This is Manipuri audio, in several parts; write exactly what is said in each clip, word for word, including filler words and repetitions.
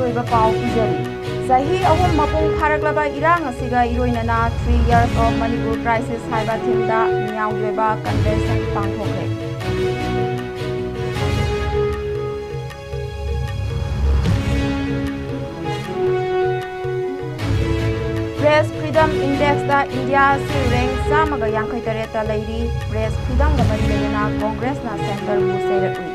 ꯑꯣꯏꯕ ꯄꯥꯎ ꯄꯤꯖꯔꯤ꯫ ꯆꯍꯤ ꯑꯍꯨꯝ ꯃꯄꯨꯡ ꯐꯥꯔꯛꯂꯕ ꯏꯔꯥꯡ ꯑꯁꯤꯒ ꯏꯔꯣꯏꯅꯅ Three Years of Manipur Crisis ꯍꯥꯏꯕ ꯊꯤꯝꯗ ꯃꯤꯌꯥꯝꯒꯤ ꯑꯣꯏꯕ ꯀꯟꯚꯦꯟꯁꯟ ꯄꯥꯡꯊꯣꯛꯈ꯭ꯔꯦ꯫ Press Freedom Indexꯇ ꯏꯟꯗꯤꯌꯥ ꯑꯁꯤ ꯔꯦꯡ ꯆꯥꯝꯃꯒ ꯌꯥꯡꯈꯩ ꯇꯔꯦꯠꯇ ꯂꯩꯔꯤ꯫ Press Freedomꯒ ꯃꯔꯤ ꯂꯩꯅꯅ ꯀꯣꯡꯒ꯭ꯔꯦꯁꯅ ꯁꯦꯟꯇꯔꯕꯨ ꯆꯩꯔꯛꯂꯤ꯫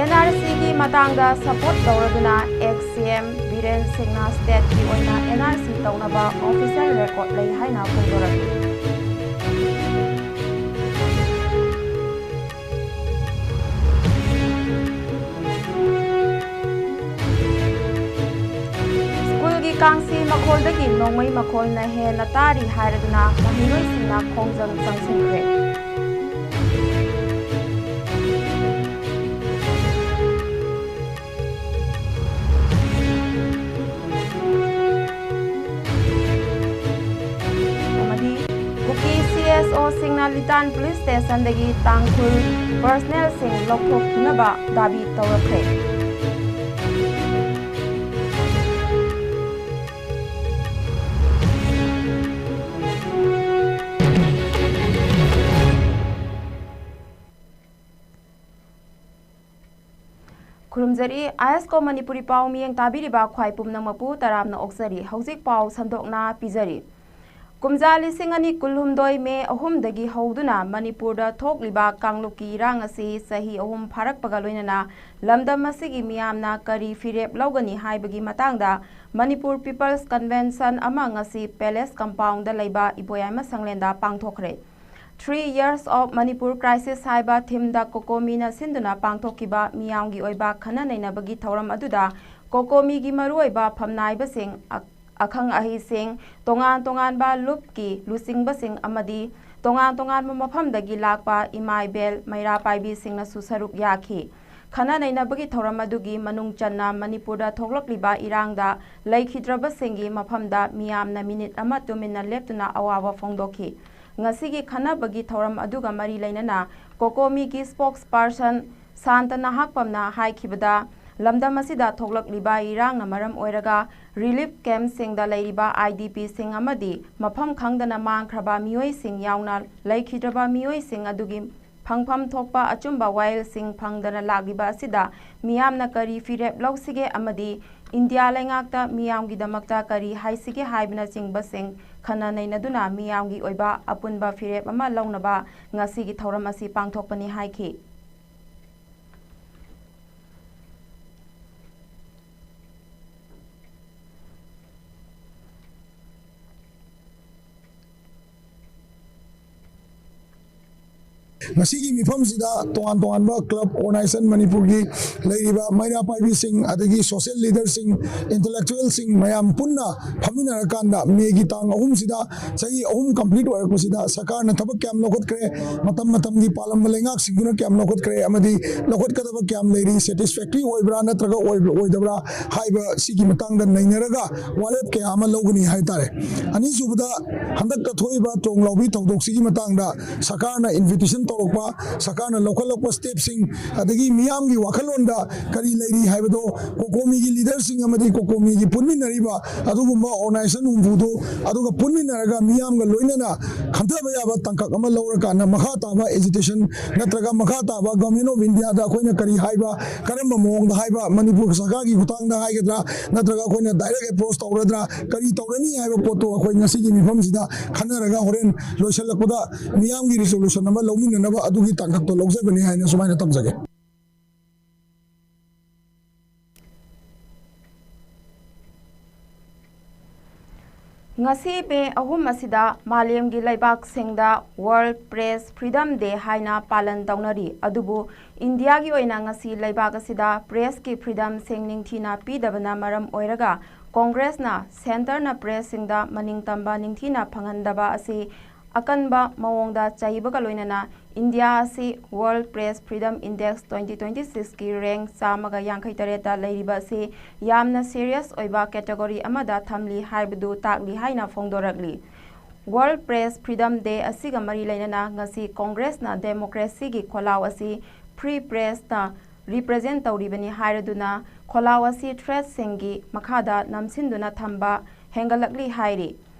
NRCꯒꯤ ꯃꯇꯥꯡꯗ ꯁꯄꯣꯔꯠ ꯇꯧꯔꯗꯨꯅ ex CM ꯕꯤꯔꯦꯟ ꯁꯤꯡꯅ stateꯀꯤ ꯑꯣꯏꯅ NRC ꯇꯧꯅꯕ official record ꯂꯩ ꯍꯥꯏꯅ ꯐꯣꯡꯗꯣꯔꯛꯂꯤ꯫ ꯁ꯭ꯀꯨꯜꯒꯤ ꯀꯥꯡꯁꯤ ꯃꯈꯣꯜꯗꯒꯤ ꯅꯣꯡꯃꯩ ꯃꯈꯣꯜꯅ ꯍꯦꯟꯅ ꯇꯥꯔꯤ ꯍꯥꯏꯔꯗꯨꯅ ꯃꯍꯩꯔꯣꯏꯁꯤꯡꯅ ꯈꯣꯡꯖꯪ ꯆꯪꯁꯤꯟꯈ꯭ꯔꯦ꯫ ꯑꯃꯗꯤ ꯀꯨꯀꯤ CSOꯁꯤꯡꯅ ꯂꯤꯇꯥꯟ ꯄꯨꯂꯤꯁ ꯁ꯭ꯇꯦꯁꯟꯗꯒꯤ ꯇꯥꯡꯈꯨꯜ ꯄꯔꯁꯅꯦꯜꯁꯤꯡ ꯂꯧꯊꯣꯛꯈꯤꯅꯕ ꯗꯥꯕꯤ ꯇꯧꯔꯛꯈ꯭ꯔꯦ꯫ ꯈꯨꯔꯨꯝꯖꯔꯤ, ꯑꯥꯏ ꯑꯦꯁ ꯀꯣ ꯃꯅꯤꯄꯨꯔꯤ ꯄꯥꯎ ꯃꯤꯠꯌꯦꯡ ꯇꯥꯕꯤꯔꯤꯕ ꯈ꯭ꯋꯥꯏ ꯄꯨꯝꯅꯃꯛꯄꯨ ꯇꯔꯥꯝꯅ ꯑꯣꯛꯆꯔꯤ꯫ ꯍꯧꯖꯤꯛ ꯄꯥꯎ ꯁꯟꯗꯣꯛꯅ ꯄꯤꯖꯔꯤ꯫ ꯀꯨꯝꯖꯥ ꯂꯤꯁꯤꯡ ꯑꯅꯤ ꯀꯨꯟꯍꯨꯝꯗꯣꯏ ꯃꯦ ꯑꯍꯨꯝꯗꯒꯤ ꯍꯧꯗꯨꯅ ꯃꯅꯤꯄꯨꯔꯗ ꯊꯣꯛꯂꯤꯕ ꯀꯥꯡꯂꯨꯞꯀꯤ ꯏꯔꯥꯡ ꯑꯁꯤ ꯆꯍꯤ ꯑꯍꯨꯝ ꯐꯥꯔꯛꯄꯒ ꯂꯣꯏꯅꯅ ꯂꯝꯗꯝ ꯑꯁꯤꯒꯤ ꯃꯤꯌꯥꯝꯅ ꯀꯔꯤ ꯐꯤꯔꯦꯞ ꯂꯧꯒꯅꯤ ꯍꯥꯏꯕꯒꯤ ꯃꯇꯥꯡꯗ ꯃꯅꯤꯄꯨꯔ ꯄꯤꯄꯜꯁ ꯀꯟꯚꯦꯟꯁꯟ ꯑꯃ ꯉꯁꯤ ꯄꯦꯂꯦꯁ ꯀꯝꯄꯥꯎꯟꯗ ꯂꯩꯕ ꯏꯕꯣꯌꯥꯏꯃ ꯁꯪꯂꯦꯟꯗ ꯄꯥꯡꯊꯣꯛꯈ꯭ꯔꯦ꯫ Three Years of Manipur Crisis ꯍꯥꯏꯕ ꯊꯤꯝꯗ ꯀꯣꯀꯣꯃꯤꯅ ꯁꯤꯟꯗꯨꯅ ꯄꯥꯡꯊꯣꯛꯈꯤꯕ ꯃꯤꯌꯥꯝꯒꯤ ꯑꯣꯏꯕ ꯈꯟꯅ ꯅꯩꯅꯕꯒꯤ ꯊꯧꯔꯝ ꯑꯗꯨꯗ ꯀꯣꯀꯣꯃꯤꯒꯤ ꯃꯔꯨꯑꯣꯏꯕ ꯐꯝꯅꯥꯏꯕꯁꯤꯡ, ꯑ-, ꯑꯈꯪ ꯑꯍꯩꯁꯤꯡ, ꯇꯣꯉꯥꯟ ꯇꯣꯉꯥꯟꯕ ꯂꯨꯞꯀꯤ ꯂꯨꯆꯤꯡꯕꯁꯤꯡ ꯑꯃꯗꯤ ꯇꯣꯉꯥꯟ ꯇꯣꯉꯥꯟꯕ ꯃꯐꯝꯗꯒꯤ ꯂꯥꯛꯄ ꯏꯃꯥ ꯏꯕꯦꯜ ꯃꯩꯔꯥ ꯄꯥꯏꯕꯤꯁꯤꯡꯅꯁꯨ ꯁꯔꯨꯛ ꯌꯥꯈꯤ꯫ ꯈꯟꯅ ꯅꯩꯅꯕꯒꯤ ꯊꯧꯔꯝ ꯑꯗꯨꯒꯤ ꯃꯅꯨꯡ ꯆꯟꯅ ꯃꯅꯤꯄꯨꯔꯗ ꯊꯣꯛꯂꯛꯂꯤꯕ ꯏꯔꯥꯡꯗ ꯂꯩꯈꯤꯗ꯭ꯔꯕꯁꯤꯡꯒꯤ ꯃꯐꯝꯗ ꯃꯤꯌꯥꯝꯅ ꯃꯤꯅꯤꯠ ꯑꯃ ꯇꯨꯃꯤꯟꯅ ꯂꯦꯞꯇꯨꯅ ꯑꯋꯥꯕ ꯐꯣꯡꯗꯣꯛꯈꯤ꯫ ꯉꯁꯤꯒꯤ ꯈꯟꯅꯕꯒꯤ ꯊꯧꯔꯝ ꯑꯗꯨꯒ ꯃꯔꯤ ꯂꯩꯅꯅ ꯀꯣꯀꯣꯃꯤꯒꯤ spokesperson ꯁꯥꯟꯇ ꯅꯍꯥꯛꯄꯝꯅ ꯍꯥꯏꯈꯤꯕꯗ, ꯂꯝꯗꯝ ꯑꯁꯤꯗ ꯊꯣꯛꯂꯛꯂꯤꯕ ꯏꯔꯥꯡꯅ ꯃꯔꯝ ꯑꯣꯏꯔꯒ relief campꯁꯤꯡꯗ ꯂꯩꯔꯤꯕ IDPꯁꯤꯡ ꯑꯃꯗꯤ ꯃꯐꯝ ꯈꯪꯗꯅ ꯃꯥꯡꯈ꯭ꯔꯕ ꯃꯤꯑꯣꯏꯁꯤꯡ ꯌꯥꯎꯅ ꯂꯩꯈꯤꯗ꯭ꯔꯕ ꯃꯤꯑꯣꯏꯁꯤꯡ ꯑꯗꯨꯒꯤ ꯐꯪꯐꯝ ꯊꯣꯛꯄ ꯑꯆꯨꯝꯕ ꯋꯥꯌꯦꯜꯁꯤꯡ ꯐꯪꯗꯅ ꯂꯥꯛꯂꯤꯕ ꯑꯁꯤꯗ ꯃꯤꯌꯥꯝꯅ ꯀꯔꯤ ꯐꯤꯔꯦꯞ ꯂꯧꯁꯤꯒꯦ ꯑꯃꯗꯤ ꯏꯟꯗꯤꯌꯥ ꯂꯩꯉꯥꯛꯇ ꯃꯤꯌꯥꯝꯒꯤꯗꯃꯛꯇ ꯀꯔꯤ ꯍꯥꯏꯁꯤꯒꯦ ꯍꯥꯏꯕꯅꯆꯤꯡꯕꯁꯤꯡ ꯈꯟꯅ ꯅꯩꯅꯗꯨꯅ ꯃꯤꯌꯥꯝꯒꯤ ꯑꯣꯏꯕ ꯑꯄꯨꯟꯕ ꯐꯤꯔꯦꯞ ꯑꯃ ꯂꯧꯅꯕ ꯉꯁꯤꯒꯤ ꯊꯧꯔꯝ ꯑꯁꯤ ꯄꯥꯡꯊꯣꯛꯄꯅꯤ ꯍꯥꯏꯈꯤ꯫ ꯉꯁꯤꯒꯤ ꯃꯤꯐꯝꯁꯤꯗ ꯇꯣꯉꯥꯟ ꯇꯣꯉꯥꯟꯕ club, organization, ꯃꯅꯤꯄꯨꯔꯒꯤ ꯂꯩꯔꯤꯕ ꯃꯩꯔꯥ ꯄꯥꯏꯕꯤꯁꯤꯡ, ꯑꯗꯒꯤ social leaderꯁꯤꯡ, intellectualꯁꯤꯡ ꯃꯌꯥꯝ ꯄꯨꯟꯅ ꯐꯝꯃꯤꯟꯅꯔꯀꯥꯟꯗ ꯃꯦꯒꯤ ꯇꯥꯡ ꯑꯍꯨꯝꯁꯤꯗ, ꯆꯍꯤ ꯑꯍꯨꯝ complete ꯑꯣꯏꯔꯛꯄꯁꯤꯗ, ꯁꯔꯀꯥꯔꯅ ꯊꯕꯛ ꯀꯌꯥꯝ ꯂꯧꯈꯠꯈ꯭ꯔꯦ, ꯃꯇꯝ ꯃꯇꯝꯒꯤ ꯄꯥꯜꯂꯝꯕ ꯂꯩꯉꯥꯛꯁꯤꯡꯗꯨꯅ ꯀꯌꯥꯝ ꯂꯧꯈꯠꯈ꯭ꯔꯦ ꯑꯃꯗꯤ ꯂꯧꯈꯠꯀꯗꯕ ꯀꯌꯥꯝ ꯂꯩꯔꯤ, satisfactory ꯑꯣꯏꯕ꯭ꯔꯥ ꯅꯠꯇ꯭ꯔꯒ ꯑꯣꯏꯕ-, ꯑꯣꯏꯗꯕ꯭ꯔꯥ ꯍꯥꯏꯕ ꯁꯤꯒꯤ ꯃꯇꯥꯡꯗ ꯅꯩꯅꯔꯒ ꯋꯥꯔꯦꯞ ꯀꯌꯥ ꯑꯃ ꯂꯧꯒꯅꯤ ꯍꯥꯏꯇꯥꯔꯦ꯫ ꯑꯅꯤꯁꯨꯕꯗ, ꯍꯟꯗꯛꯇ ꯊꯣꯛꯏꯕ ꯇ꯭ꯔꯣꯡ ꯂꯥꯎꯕꯤ ꯊꯧꯗꯣꯛꯁꯤꯒꯤ ꯃꯇꯥꯡꯗ ꯁꯔꯀꯥꯔꯅ invitation ꯇꯧꯔꯛꯄ, ꯁꯔꯀꯥꯔꯅ ꯂꯧꯈꯠꯂꯛꯄ stepꯁꯤꯡ, ꯑꯗꯒꯤ ꯃꯤꯌꯥꯝꯒꯤ ꯋꯥꯈꯜꯂꯣꯟꯗ ꯀꯔꯤ ꯂꯩꯔꯤ ꯍꯥꯏꯕꯗꯣ ꯀꯣꯀꯣꯃꯤꯒꯤ leaderꯁꯤꯡ ꯑꯃꯗꯤ ꯀꯣꯀꯣꯃꯤꯒꯤ ꯄꯨꯟꯃꯤꯟꯅꯔꯤꯕ ꯑꯗꯨꯒꯨꯝꯕ organization ꯍꯨꯝꯐꯨꯗꯨ, ꯑꯗꯨꯒ ꯄꯨꯟꯃꯤꯟꯅꯔꯒ ꯃꯤꯌꯥꯝꯒ ꯂꯣꯏꯅꯅ ꯈꯟꯊꯕ ꯌꯥꯕ ꯇꯥꯡꯀꯛ ꯑꯃ ꯂꯧꯔꯀꯥꯟꯗ ꯃꯈꯥ ꯇꯥꯕ agitation ꯅꯠꯇ꯭ꯔꯒ ꯃꯈꯥ ꯇꯥꯕ Government of Indiaꯗ ꯑꯩꯈꯣꯏꯅ ꯀꯔꯤ ꯍꯥꯏꯕ, ꯀꯔꯝꯕ ꯃꯑꯣꯡꯗ ꯍꯥꯏꯕ, ꯃꯅꯤꯄꯨꯔ ꯁꯔꯀꯥꯔꯒꯤ ꯈꯨꯠꯊꯥꯡꯗ ꯍꯥꯏꯒꯗ꯭ꯔꯥ ꯅꯠꯇ꯭ꯔꯒ ꯑꯩꯈꯣꯏꯅ direct approach ꯇꯧꯔꯗ꯭ꯔꯥ, ꯀꯔꯤ ꯇꯧꯔꯅꯤ ꯍꯥꯏꯕ ꯄꯣꯠꯇꯣ ꯑꯩꯈꯣꯏ ꯉꯁꯤꯒꯤ ꯃꯤꯐꯝꯁꯤꯗ ꯈꯟꯅꯔꯒ ꯍꯣꯔꯦꯟ ꯂꯣꯏꯁꯤꯜꯂꯛꯄꯗ ꯃꯤꯌꯥꯝꯒꯤ resolution ꯑꯃ ꯂꯧꯃꯤꯟꯅꯅꯕ ꯑꯗꯨꯒꯤ ꯇꯥꯡꯀꯛꯇꯣ ꯂꯧꯖꯕꯅꯤ ꯍꯥꯏꯅ ꯁꯨꯃꯥꯏꯅ ꯊꯝꯖꯒꯦ꯫ ꯉꯁꯤ ꯃꯦ ꯑꯍꯨꯝ ꯑꯁꯤꯗ ꯃꯥꯂꯦꯝꯒꯤ ꯂꯩꯕꯥꯛꯁꯤꯡꯗ World Press Freedom Day ꯍꯥꯏꯅ ꯄꯥꯂꯟ ꯇꯧꯅꯔꯤ꯫ ꯑꯗꯨꯕꯨ ꯏꯟꯗꯤꯌꯥꯒꯤ ꯑꯣꯏꯅ ꯉꯁꯤ ꯂꯩꯕꯥꯛ ꯑꯁꯤꯗ pressꯀꯤ freedomꯁꯤꯡ ꯅꯤꯡꯊꯤꯅ ꯄꯤꯗꯕꯅ ꯃꯔꯝ ꯑꯣꯏꯔꯒ ꯀꯣꯡꯒ꯭ꯔꯦꯁꯅ centreꯅ pressꯁꯤꯡꯗ ꯃꯅꯤꯡ ꯇꯝꯕ ꯅꯤꯡꯊꯤꯅ ꯐꯪꯍꯟꯗꯕ ꯑꯁꯤ ꯑꯀꯟꯕ ꯃꯑꯣꯡꯗ ꯆꯩꯕꯒ ꯂꯣꯏꯅꯅ ꯏꯟꯗꯤꯌꯥ ꯑꯁꯤ World Press Freedom Index twenty twenty six ꯀꯤ rank ꯆꯥꯝꯃꯒ ꯌꯥꯡꯈꯩ ꯇꯔꯦꯠꯇ ꯂꯩꯔꯤꯕ ꯑꯁꯤ ꯌꯥꯝꯅ serious ꯑꯣꯏꯕ category ꯑꯃꯗ ꯊꯝꯂꯤ ꯍꯥꯏꯕꯗꯨ ꯇꯥꯛꯂꯤ ꯍꯥꯏꯅ ꯐꯣꯡꯗꯣꯔꯛꯂꯤ꯫ World Press Freedom Day ꯑꯁꯤꯒ ꯃꯔꯤ ꯂꯩꯅꯅ ꯉꯁꯤ ꯀꯣꯡꯒ꯭ꯔꯦꯁꯅ democracy ꯒꯤ ꯈꯣꯜꯂꯥꯎ ꯑꯁꯤ free press ꯅ represent ꯇꯧꯔꯤꯕꯅꯤ ꯍꯥꯏꯔꯗꯨꯅ ꯈꯣꯜꯂꯥꯎ ꯑꯁꯤ threat ꯁꯤꯡꯒꯤ ꯃꯈꯥꯗ ꯅꯝꯁꯤꯟꯗꯨꯅ ꯊꯝꯕ ꯍꯦꯟꯒꯠꯂꯛꯂꯤ ꯍꯥꯏꯔꯤ꯫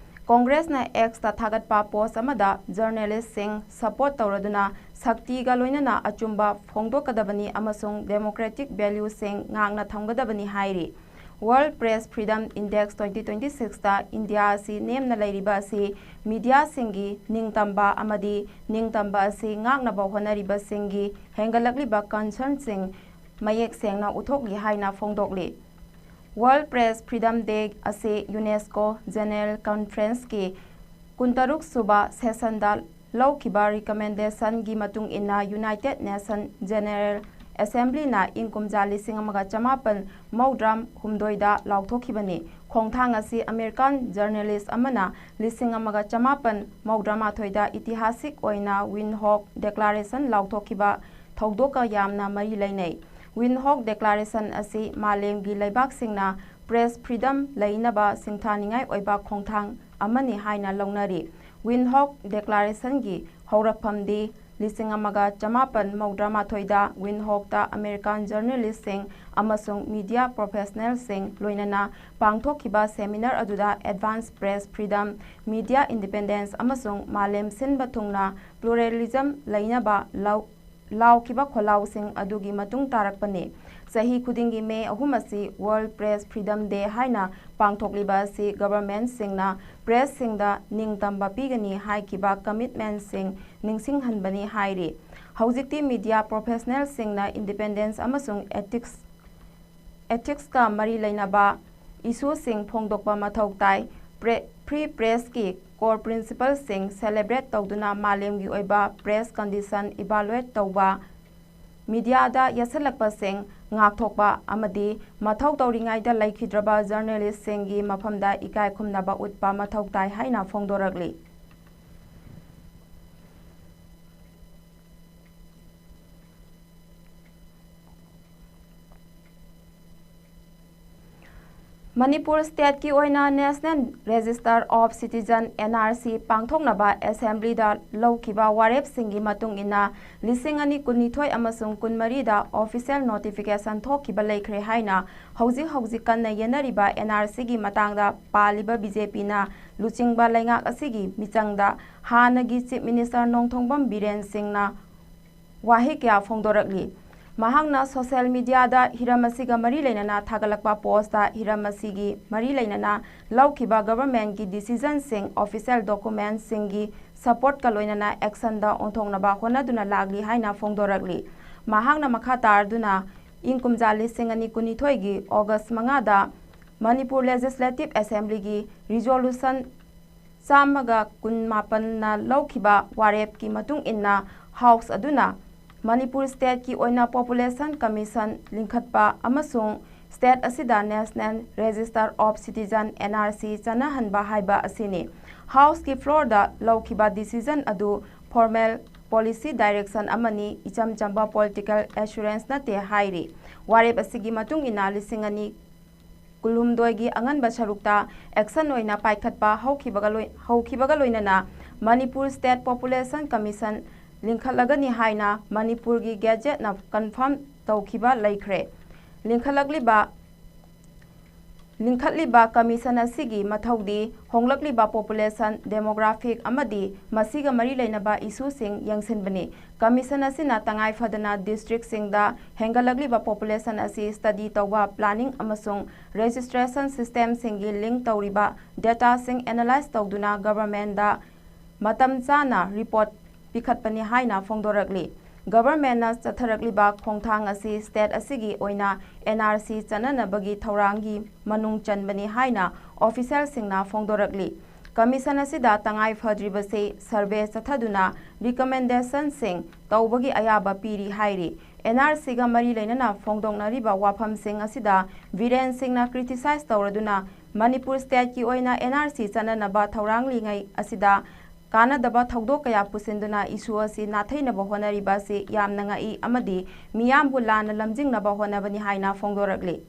ꯀꯣꯡꯒ꯭ꯔꯦꯁꯅ X ꯇ ꯊꯥꯒꯠꯄ post ꯑꯃꯗ journalist ꯁꯤꯡ support ꯇꯧꯔꯗꯨꯅ ꯁꯛꯇꯤꯒ ꯂꯣꯏꯅꯅ ꯑꯆꯨꯝꯕ ꯐꯣꯡꯗꯣꯛꯀꯗꯕꯅꯤ ꯑꯃꯁꯨꯡ democratic value ꯁꯤꯡ ꯉꯥꯛꯅ ꯊꯝꯒꯗꯕꯅꯤ ꯍꯥꯏꯔꯤ꯫ World Press Freedom Index twenty twenty six ꯇ ꯏꯟꯗꯤꯌꯥ ꯑꯁꯤ ꯅꯦꯝꯅ ꯂꯩꯔꯤꯕ ꯑꯁꯤ media ꯁꯤꯡꯒꯤ ꯅꯤꯡꯇꯝꯕ ꯑꯃꯗꯤ ꯅꯤꯡꯇꯝꯕ ꯑꯁꯤ ꯉꯥꯛꯅꯕ ꯍꯣꯠꯅꯔꯤꯕꯁꯤꯡꯒꯤ ꯍꯦꯟꯒꯠꯂꯛꯂꯤꯕ concern ꯁꯤꯡ ꯃꯌꯦꯛ ꯁꯦꯡꯅ ꯎꯠꯊꯣꯛꯂꯤ ꯍꯥꯏꯅ ꯐꯣꯡꯗꯣꯛꯂꯤ꯫ World Press Freedom Day ꯑꯁꯤ UNESCO General Conference ꯀꯤ ꯀꯨꯟꯇꯔꯨꯛ ꯁꯨꯕ session ꯗ ꯂꯧꯈꯤꯕ recommendation ꯒꯤ ꯃꯇꯨꯡ ꯏꯟꯅ United Nation General Assembly ꯅ ꯏꯪ ꯀꯨꯝꯖꯥ ꯂꯤꯁꯤꯡ ꯑꯃꯒ ꯆꯃꯥꯄꯟ ꯃꯧꯗ꯭ꯔꯥ ꯍꯨꯝꯗꯣꯏꯗ ꯂꯥꯎꯊꯣꯛꯈꯤꯕꯅꯤ꯫ ꯈꯣꯡꯊꯥꯡ ꯑꯁꯤ American journalist ꯑꯃꯅ ꯂꯤꯁꯤꯡ ꯑꯃꯒ ꯆꯃꯥꯄꯟ ꯃꯧꯗ꯭ꯔꯥ ꯃꯥꯊꯣꯏꯗ ꯏꯇꯤꯍꯥꯁꯤꯛ ꯑꯣꯏꯅ Windhoek Declaration ꯂꯥꯎꯊꯣꯛꯈꯤꯕ ꯊꯧꯗꯣꯛꯀ ꯌꯥꯝꯅ ꯃꯔꯤ ꯂꯩꯅꯩ꯫ Windhoek Declaration ꯑꯁꯤ ꯃꯥꯂꯦꯝꯒꯤ ꯂꯩꯕꯥꯛꯁꯤꯡꯅ press freedom ꯂꯩꯅꯕ ꯁꯤꯡꯊꯥꯅꯤꯡꯉꯥꯏ ꯑꯣꯏꯕ ꯈꯣꯡꯊꯥꯡ ꯑꯃꯅꯤ ꯍꯥꯏꯅ ꯂꯧꯅꯔꯤ꯫ Windhoek Declaration ꯒꯤ ꯍꯧꯔꯛꯐꯝꯗꯤ ꯂꯤꯁꯤꯡ ꯑꯃꯒ ꯆꯃꯥꯄꯟ ꯃꯧꯗ꯭ꯔꯥ ꯃꯥꯊꯣꯏꯗ Windhoek ꯇ American journalist ꯁꯤꯡ ꯑꯃꯁꯨꯡ media professional ꯁꯤꯡ ꯂꯣꯏꯅꯅ ꯄꯥꯡꯊꯣꯛꯈꯤꯕ seminar ꯑꯗꯨꯗ advance press freedom, media independence ꯑꯃꯁꯨꯡ ꯃꯥꯂꯦꯝ ꯁꯤꯟꯕ ꯊꯨꯡꯅ pluralism ꯂꯩꯅꯕ ꯂꯧ-, ꯂꯥꯎꯈꯤꯕ ꯈꯣꯜꯂꯥꯎꯁꯤꯡ ꯑꯗꯨꯒꯤ ꯃꯇꯨꯡ ꯇꯥꯔꯛꯄꯅꯤ꯫ ꯆꯍꯤ ꯈꯨꯗꯤꯡꯒꯤ May ꯑꯍꯨꯝ ꯑꯁꯤ World Press Freedom Day ꯍꯥꯏꯅ ꯄꯥꯡꯊꯣꯛꯂꯤꯕ ꯑꯁꯤ government ꯁꯤꯡꯅ press ꯁꯤꯡꯗ ꯅꯤꯡꯇꯝꯕ ꯄꯤꯒꯅꯤ ꯍꯥꯏꯈꯤꯕ commitment ꯁꯤꯡ ꯅꯤꯡꯁꯤꯡꯍꯟꯕꯅꯤ ꯍꯥꯏꯔꯤ꯫ ꯍꯧꯖꯤꯛꯇꯤ media professional ꯁꯤꯡꯅ independence ꯑꯃꯁꯨꯡ ethics, ethics ꯀ ꯃꯔꯤ ꯂꯩꯅꯕ issue ꯁꯤꯡ ꯐꯣꯡꯗꯣꯛꯄ ꯃꯊꯧ ꯇꯥꯏ꯫ Pre-, Free Press ꯀꯤ core principle ꯁꯤꯡ celebrate ꯇꯧꯗꯨꯅ ꯃꯥꯂꯦꯝꯒꯤ ꯑꯣꯏꯕ press condition evaluate ꯇꯧꯕ, media ꯗ ꯌꯦꯠꯁꯜꯂꯛꯄꯁꯤꯡ ꯉꯥꯛꯊꯣꯛꯄ ꯑꯃꯗꯤ ꯃꯊꯧ ꯇꯧꯔꯤꯉꯩꯗ ꯂꯩꯈꯤꯗ꯭ꯔꯕ journalist ꯁꯤꯡꯒꯤ ꯃꯐꯝꯗ ꯏꯀꯥꯏ ꯈꯨꯝꯅꯕ ꯎꯠꯄ ꯃꯊꯧ ꯇꯥꯏ ꯍꯥꯏꯅ ꯐꯣꯡꯗꯣꯔꯛꯂꯤ꯫ ꯃꯅꯤꯄꯨꯔ ꯁ꯭ꯇꯦꯠꯀꯤ ꯑꯣꯏꯅ National Register of Citizen, N R C, ꯄꯥꯡꯊꯣꯛꯅꯕ ꯑꯦꯁꯦꯝꯕ꯭ꯂꯤꯗ ꯂꯧꯈꯤꯕ ꯋꯥꯔꯦꯞꯁꯤꯡꯒꯤ ꯃꯇꯨꯡ ꯏꯟꯅ, ꯂꯤꯁꯤꯡ ꯑꯅꯤ ꯀꯨꯟꯅꯤꯊꯣꯏ ꯑꯃꯁꯨꯡ ꯀꯨꯟꯃꯔꯤꯗ ꯑꯣꯐꯤꯁꯤꯌꯦꯜ ꯅꯣꯇꯤꯐꯤꯀꯦꯁꯟ ꯊꯣꯛꯈꯤꯕ ꯂꯩꯈ꯭ꯔꯦ ꯍꯥꯏꯅ ꯍꯧꯖꯤꯛ ꯍꯧꯖꯤꯛ ꯀꯟꯅ ꯌꯦꯟꯅꯔꯤꯕ N R Cꯒꯤ ꯃꯇꯥꯡꯗ ꯄꯥꯜꯂꯤꯕ B J Pꯅ ꯂꯨꯆꯤꯡꯕ ꯂꯩꯉꯥꯛ ꯑꯁꯤꯒꯤ ꯃꯤꯆꯪꯗ ꯍꯥꯟꯅꯒꯤ Chief Minister ꯅꯣꯡꯊꯣꯡꯕꯝ ꯕꯤꯔꯦꯟ ꯁꯤꯡꯅ ꯋꯥꯍꯩ ꯀꯌꯥ ꯐꯣꯡꯗꯣꯔꯛꯂꯤ꯫ ꯃꯍꯥꯛꯅ social mediaꯗ ꯍꯤꯔꯝ ꯑꯁꯤꯒ ꯃꯔꯤ ꯂꯩꯅꯅ ꯊꯥꯒꯠꯂꯛꯄ postꯇ ꯍꯤꯔꯝ ꯑꯁꯤꯒꯤ ꯃꯔꯤ ꯂꯩꯅꯅ ꯂꯧꯈꯤꯕ governmentꯀꯤ decisionꯁꯤꯡ, official documentsꯁꯤꯡꯒꯤ supportꯀ ꯂꯣꯏꯅꯅ actionꯗ ꯑꯣꯟꯊꯣꯛꯅꯕ ꯍꯣꯠꯅꯗꯨꯅ ꯂꯥꯛꯂꯤ ꯍꯥꯏꯅ ꯐꯣꯡꯗꯣꯔꯛꯂꯤ꯫ ꯃꯍꯥꯛꯅ ꯃꯈꯥ ꯇꯥꯔꯗꯨꯅ ꯏꯪ ꯀꯨꯝꯖꯥ ꯂꯤꯁꯤꯡ ꯑꯅꯤ ꯀꯨꯟꯅꯤꯊꯣꯏꯒꯤ August ꯃꯉꯥꯗ ꯃꯅꯤꯄꯨꯔ Legislative Assemblyꯒꯤ resolution ꯆꯥꯝꯃꯒ ꯀꯨꯟꯃꯥꯄꯟꯅ ꯂꯧꯈꯤꯕ ꯋꯥꯔꯦꯞꯀꯤ ꯃꯇꯨꯡ ꯏꯟꯅ House ꯑꯗꯨꯅ ꯃꯅꯤꯄꯨꯔ stateꯀꯤ ꯑꯣꯏꯅ Population Commission ꯂꯤꯡꯈꯠꯄ ꯑꯃꯁꯨꯡ state ꯑꯁꯤꯗ National Register of Citizen, N R C, ꯆꯠꯅꯍꯟꯕ ꯍꯥꯏꯕ ꯑꯁꯤꯅꯤ꯫ Houseꯀꯤ floorꯗ ꯂꯧꯈꯤꯕ decision ꯑꯗꯨ formal policy direction ꯑꯃꯅꯤ, ꯏꯆꯝ ꯆꯝꯕ political assurance ꯅꯠꯇꯦ ꯍꯥꯏꯔꯤ꯫ ꯋꯥꯔꯦꯞ ꯑꯁꯤꯒꯤ ꯃꯇꯨꯡ ꯏꯟꯅ ꯂꯤꯁꯤꯡ ꯑꯅꯤ ꯀꯨꯟꯍꯨꯝꯗꯣꯏꯒꯤ ꯑꯉꯟꯕ ꯁꯔꯨꯛꯇ action ꯑꯣꯏꯅ ꯄꯥꯏꯈꯠꯄ ꯍꯧꯈꯤꯕꯒ ꯂꯣꯏ-, ꯍꯧꯈꯤꯕꯒ ꯂꯣꯏꯅꯅ ꯃꯅꯤꯄꯨꯔ State Population Commission ꯂꯤꯡꯈꯠꯂꯒꯅꯤ ꯍꯥꯏꯅ ꯃꯅꯤꯄꯨꯔꯒꯤ Gazetteꯅ confirm ꯇꯧꯈꯤꯕ ꯂꯩꯈ꯭ꯔꯦ꯫ ꯂꯤꯡꯈꯠꯂꯛꯂꯤꯕ, ꯂꯤꯡꯈꯠꯂꯤꯕ commission ꯑꯁꯤꯒꯤ ꯃꯊꯧꯗꯤ ꯍꯣꯡꯂꯛꯂꯤꯕ population, demographic ꯑꯃꯗꯤ ꯃꯁꯤꯒ ꯃꯔꯤ ꯂꯩꯅꯕ issueꯁꯤꯡ ꯌꯦꯡꯁꯤꯟꯕꯅꯤ꯫ Commission ꯑꯁꯤꯅ ꯇꯉꯥꯏ ꯐꯗꯅ districtꯁꯤꯡꯗ ꯍꯦꯟꯒꯠꯂꯛꯂꯤꯕ population ꯑꯁꯤ study ꯇꯧꯕ, planning ꯑꯃꯁꯨꯡ registration systemꯁꯤꯡꯒꯤ link ꯇꯧꯔꯤꯕ dataꯁꯤꯡ analyse ꯇꯧꯗꯨꯅ governmentꯗ ꯃꯇꯝ ꯆꯥꯅ report ꯄꯤꯈꯠꯄꯅꯤ ꯍꯥꯏꯅ ꯐꯣꯡꯗꯣꯔꯛꯂꯤ꯫ Governmentꯅ ꯆꯠꯊꯔꯛꯂꯤꯕ ꯈꯣꯡꯊꯥꯡ ꯑꯁꯤ state ꯑꯁꯤꯒꯤ ꯑꯣꯏꯅ N R C ꯆꯠꯅꯅꯕꯒꯤ ꯊꯧꯔꯥꯡꯒꯤ ꯃꯅꯨꯡ ꯆꯟꯕꯅꯤ ꯍꯥꯏꯅ officialꯁꯤꯡꯅ ꯐꯣꯡꯗꯣꯔꯛꯂꯤ꯫ Commission ꯑꯁꯤꯗ ꯇꯉꯥꯏ ꯐꯗ꯭ꯔꯤꯕꯁꯤ survey ꯆꯠꯊꯗꯨꯅ recommendationꯁꯤꯡ ꯇꯧꯕꯒꯤ ꯑꯌꯥꯕ ꯄꯤꯔꯤ ꯍꯥꯏꯔꯤ꯫ N R Cꯒ ꯃꯔꯤ ꯂꯩꯅꯅ ꯐꯣꯡꯗꯣꯛꯅꯔꯤꯕ ꯋꯥꯐꯝꯁꯤꯡ ꯑꯁꯤꯗ ꯕꯤꯔꯦꯟ ꯁꯤꯡꯅ criticize ꯇꯧꯔꯗꯨꯅ ꯃꯅꯤꯄꯨꯔ stateꯀꯤ ꯑꯣꯏꯅ N R C ꯆꯠꯅꯅꯕ ꯊꯧꯔꯥꯡꯂꯤꯉꯩ ꯑꯁꯤꯗ ꯀꯥꯟꯅꯗꯕ ꯊꯧꯗꯣꯛ ꯀꯌꯥ ꯄꯨꯁꯤꯟꯗꯨꯅ issue ꯑꯁꯤ ꯅꯥꯊꯩꯅꯕ ꯍꯣꯠꯅꯔꯤꯕ ꯑꯁꯤ ꯌꯥꯝꯅ ꯉꯛꯏ ꯑꯃꯗꯤ ꯃꯤꯌꯥꯝꯕꯨ ꯂꯥꯟꯅ ꯂꯝꯖꯤꯡꯅꯕ ꯍꯣꯠꯅꯕꯅꯤ ꯍꯥꯏꯅ ꯐꯣꯡꯗꯣꯔꯛꯂꯤ꯫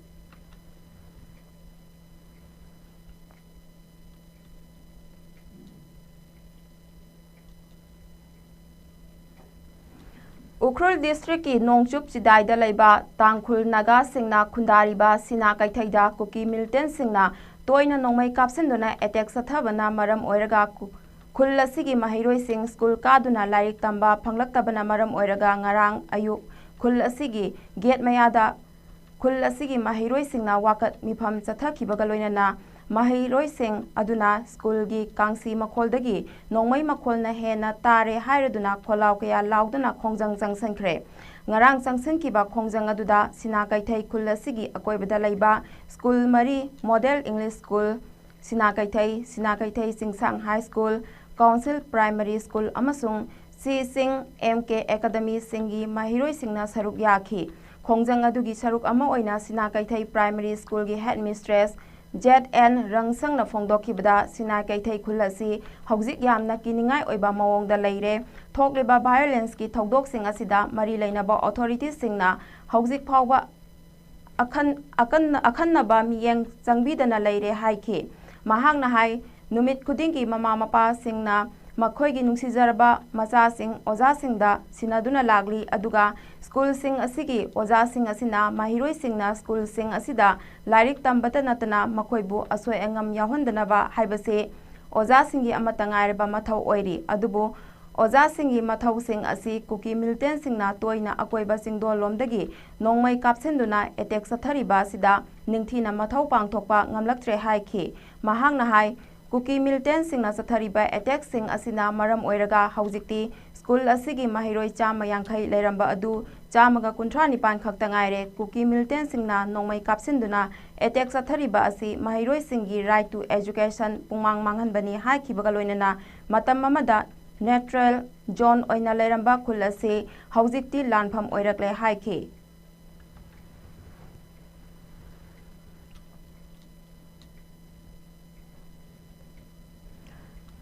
ꯎꯈ꯭ꯔꯨꯜ ꯗꯤꯁꯇ꯭ꯔꯤꯛꯀꯤ ꯅꯣꯡꯆꯨꯞ ꯆꯤꯗꯥꯏꯗ ꯂꯩꯕ ꯇꯥꯡꯈꯨꯜ ꯅꯥꯒꯥꯁꯤꯡꯅ ꯈꯨꯟꯗꯥꯔꯤꯕ ꯁꯤꯅꯥ ꯀꯩꯊꯩꯗ ꯀꯨꯀꯤ ꯃꯤꯂꯤꯇꯦꯟꯁꯤꯡꯅ ꯇꯣꯏꯅ ꯅꯣꯡꯃꯩ ꯀꯥꯞꯁꯤꯟꯗꯨꯅ ꯑꯦꯇꯦꯛ ꯆꯠꯊꯕꯅ ꯃꯔꯝ ꯑꯣꯏꯔꯒ ꯈꯨ-, ꯈꯨꯜ ꯑꯁꯤꯒꯤ ꯃꯍꯩꯔꯣꯏꯁꯤꯡ ꯁ꯭ꯀꯨꯜ ꯀꯥꯗꯨꯅ ꯂꯥꯏꯔꯤꯛ ꯇꯝꯕ ꯐꯪꯂꯛꯇꯕꯅ ꯃꯔꯝ ꯑꯣꯏꯔꯒ ꯉꯔꯥꯡ ꯑꯌꯨꯛ ꯈꯨꯜ ꯑꯁꯤꯒꯤ ꯒꯦꯠ ꯃꯌꯥꯗ ꯈꯨꯜ ꯑꯁꯤꯒꯤ ꯃꯍꯩꯔꯣꯏꯁꯤꯡꯅ ꯋꯥꯀꯠ ꯃꯤꯐꯝ ꯆꯠꯊꯈꯤꯕꯒ ꯂꯣꯏꯅꯅ ꯃꯍꯩꯔꯣꯏꯁꯤꯡ ꯑꯗꯨꯅ ꯁ꯭ꯀꯨꯜꯒꯤ ꯀꯥꯡꯁꯤ ꯃꯈꯣꯜꯗꯒꯤ ꯅꯣꯡꯃꯩ ꯃꯈꯣꯜꯅ ꯍꯦꯟꯅ ꯇꯥꯔꯦ ꯍꯥꯏꯔꯗꯨꯅ ꯈꯣꯜꯂꯥꯎ ꯀꯌꯥ ꯂꯥꯎꯗꯨꯅ ꯈꯣꯡꯖꯪ ꯆꯪꯁꯤꯟꯈ꯭ꯔꯦ꯫ ꯉꯔꯥꯡ ꯆꯪꯁꯤꯟꯈꯤꯕ ꯈꯣꯡꯖꯪ ꯑꯗꯨꯗ ꯁꯤꯅꯥ ꯀꯩꯊꯩ ꯈꯨꯜ ꯑꯁꯤꯒꯤ ꯑꯀꯣꯏꯕꯗ ꯂꯩꯕ ꯁ꯭ꯀꯨꯜ ꯃꯔꯤ, model English school, Sina Keithei, Sina Keithei Chingsang high school, council primary school ꯑꯃꯁꯨꯡ ꯁꯤ ꯁꯤꯡ ꯑꯦꯝ ꯀꯦ ꯑꯦꯀꯥꯗꯃꯤꯁꯤꯡꯒꯤ ꯃꯍꯩꯔꯣꯏꯁꯤꯡꯅ ꯁꯔꯨꯛ ꯌꯥꯈꯤ꯫ ꯈꯣꯡꯖꯪ ꯑꯗꯨꯒꯤ ꯁꯔꯨꯛ ꯑꯃ ꯑꯣꯏꯅ ꯁꯤꯅꯥ ꯀꯩꯊꯩ ꯄ꯭ꯔꯥꯏꯃꯔꯤ ꯁ꯭ꯀꯨꯜꯒꯤ ꯍꯦꯗ ꯃꯤꯁꯇ꯭ꯔꯦꯁ ꯖꯦꯠ ꯑꯦꯟ ꯔꯪꯁꯪꯅ ꯐꯣꯡꯗꯣꯛꯈꯤꯕꯗ, ꯁꯤꯅꯥ ꯀꯩꯊꯩ ꯈꯨꯜ ꯑꯁꯤ ꯍꯧꯖꯤꯛ ꯌꯥꯝꯅ ꯀꯤꯅꯤꯡꯉꯥꯏ ꯑꯣꯏꯕ ꯃꯑꯣꯡꯗ ꯂꯩꯔꯦ꯫ ꯊꯣꯛꯂꯤꯕ ꯚꯥꯏꯑꯣꯂꯦꯟꯁꯀꯤ ꯊꯧꯗꯣꯛꯁꯤꯡ ꯑꯁꯤꯗ ꯃꯔꯤ ꯂꯩꯅꯕ ꯑꯣꯊꯣꯔꯤꯇꯤꯁꯤꯡꯅ ꯍꯧꯖꯤꯛ ꯐꯥꯎꯕ ꯑꯈꯟ-, ꯑꯀꯟ-, ꯑꯈꯟꯅꯕ ꯃꯤꯠꯌꯦꯡ ꯆꯪꯕꯤꯗꯅ ꯂꯩꯔꯦ ꯍꯥꯏꯈꯤ꯫ ꯃꯍꯥꯛꯅ ꯍꯥꯏ, ꯅꯨꯃꯤꯠ ꯈꯨꯗꯤꯡꯒꯤ ꯃꯃꯥ ꯃꯄꯥꯁꯤꯡꯅ ꯃꯈꯣꯏꯒꯤ ꯅꯨꯡꯁꯤꯖꯔꯕ ꯃꯆꯥꯁꯤꯡ ꯑꯣꯖꯥꯁꯤꯡꯗ ꯁꯤꯟꯅꯗꯨꯅ ꯂꯥꯛꯂꯤ, ꯑꯗꯨꯒ ꯁ꯭ꯀꯨꯜꯁꯤꯡ ꯑꯁꯤꯒꯤ ꯑꯣꯖꯥꯁꯤꯡ ꯑꯁꯤꯅ ꯃꯍꯩꯔꯣꯏꯁꯤꯡꯅ ꯁ꯭ꯀꯨꯜꯁꯤꯡ ꯑꯁꯤꯗ ꯂꯥꯏꯔꯤꯛ ꯇꯝꯕꯇ ꯅꯠꯇꯅ ꯃꯈꯣꯏꯕꯨ ꯑꯁꯣꯏ ꯑꯉꯥꯝ ꯌꯥꯎꯍꯟꯗꯅꯕ ꯍꯥꯏꯕꯁꯤ ꯑꯣꯖꯥꯁꯤꯡꯒꯤ ꯑꯃꯠꯇ ꯉꯥꯏꯔꯕ ꯃꯊꯧ ꯑꯣꯏꯔꯤ꯫ ꯑꯗꯨꯕꯨ ꯑꯣꯖꯥꯁꯤꯡꯒꯤ ꯃꯊꯧꯁꯤꯡ ꯑꯁꯤ ꯀꯨꯀꯤ ꯃꯤꯂꯤꯇꯦꯟꯁꯤꯡꯅ ꯇꯣꯏꯅ ꯑꯀꯣꯏꯕ ꯆꯤꯡꯗꯣꯜꯂꯣꯝꯗꯒꯤ ꯅꯣꯡꯃꯩ ꯀꯥꯞꯁꯤꯟꯗꯨꯅ ꯑꯦꯇꯦꯛ ꯆꯠꯊꯔꯤꯕ ꯑꯁꯤꯗ ꯅꯤꯡꯊꯤꯅ ꯃꯊꯧ ꯄꯥꯡꯊꯣꯛꯄ ꯉꯝꯂꯛꯇ꯭ꯔꯦ ꯍꯥꯏꯈꯤ꯫ ꯃꯍꯥꯛꯅ ꯍꯥꯏ, ꯀꯨꯀꯤ ꯃꯤꯂꯤꯇꯦꯟꯁꯤꯡꯅ ꯆꯠꯊꯔꯤꯕ ꯑꯦꯇꯦꯛꯁꯤꯡ ꯑꯁꯤꯅ ꯃꯔꯝ ꯑꯣꯏꯔꯒ ꯍꯧꯖꯤꯛꯇꯤ ꯁ꯭ꯀꯨꯜ ꯑꯁꯤꯒꯤ ꯃꯍꯩꯔꯣꯏ ꯆꯥꯝꯃ ꯌꯥꯡꯈꯩ ꯂꯩꯔꯝꯕ ꯑꯗꯨ ꯆꯥꯝꯃꯒ ꯀꯨꯟꯊ꯭ꯔꯥ ꯅꯤꯄꯥꯟ ꯈꯛꯇ ꯉꯥꯏꯔꯦ꯫ ꯀꯨꯀꯤ ꯃꯤꯂꯤꯇꯦꯟꯁꯤꯡꯅ ꯅꯣꯡꯃꯩ ꯀꯥꯞꯁꯤꯟꯗꯨꯅ ꯑꯦꯇꯦꯛ ꯆꯠꯊꯔꯤꯕ ꯑꯁꯤ ꯃꯍꯩꯔꯣꯏꯁꯤꯡꯒꯤ right to education ꯄꯨꯡꯃꯥꯡ ꯃꯥꯡꯍꯟꯕꯅꯤ ꯍꯥꯏꯈꯤꯕꯒ ꯂꯣꯏꯅꯅ ꯃꯇꯝ ꯑꯃꯗ neutral zone ꯑꯣꯏꯅ ꯂꯩꯔꯝꯕ ꯈꯨꯜ ꯑꯁꯤ ꯍꯧꯖꯤꯛꯇꯤ ꯂꯥꯟꯐꯝ ꯑꯣꯏꯔꯛꯂꯦ ꯍꯥꯏꯈꯤ꯫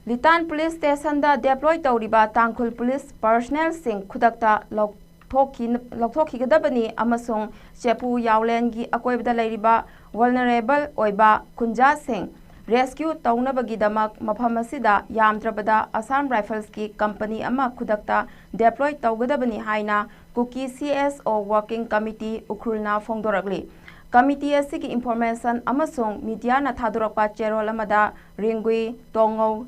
ꯂꯤꯇꯥꯟ ꯄꯨꯂꯤꯁ ꯁ꯭ꯇꯦꯁꯟꯗ deploy ꯇꯧꯔꯤꯕ ꯇꯥꯡꯈꯨꯜ ꯄꯨꯂꯤꯁ ꯄꯔꯁꯅꯦꯜꯁꯤꯡ ꯈꯨꯗꯛꯇ ꯂꯧꯊꯣꯛꯈꯤ-, ꯂꯧꯊꯣꯛꯈꯤꯒꯗꯕꯅꯤ ꯑꯃꯁꯨꯡ ꯆꯦꯄꯨ ꯌꯥꯎꯂꯦꯟꯒꯤ ꯑꯀꯣꯏꯕꯗ ꯂꯩꯔꯤꯕ vulnerable ꯑꯣꯏꯕ ꯈꯨꯟꯖꯥꯁꯤꯡ rescue ꯇꯧꯅꯕꯒꯤꯗꯃꯛ ꯃꯐꯝ ꯑꯁꯤꯗ ꯌꯥꯝꯗ꯭ꯔꯕꯗ Assam Riflesꯀꯤ company ꯑꯃ ꯈꯨꯗꯛꯇ deploy ꯇꯧꯒꯗꯕꯅꯤ ꯍꯥꯏꯅ ꯀꯨꯀꯤ C S O Working Committee ꯎꯈ꯭ꯔꯨꯜꯅ ꯐꯣꯡꯗꯣꯔꯛꯂꯤ꯫ Committee ꯑꯁꯤꯒꯤ information ꯑꯃꯁꯨꯡ mediaꯅ ꯊꯥꯗꯣꯔꯛꯄ ꯆꯦꯔꯣꯜ ꯑꯃꯗ ꯔꯤꯡꯒꯨꯏ, ꯇꯣꯡꯉꯧ,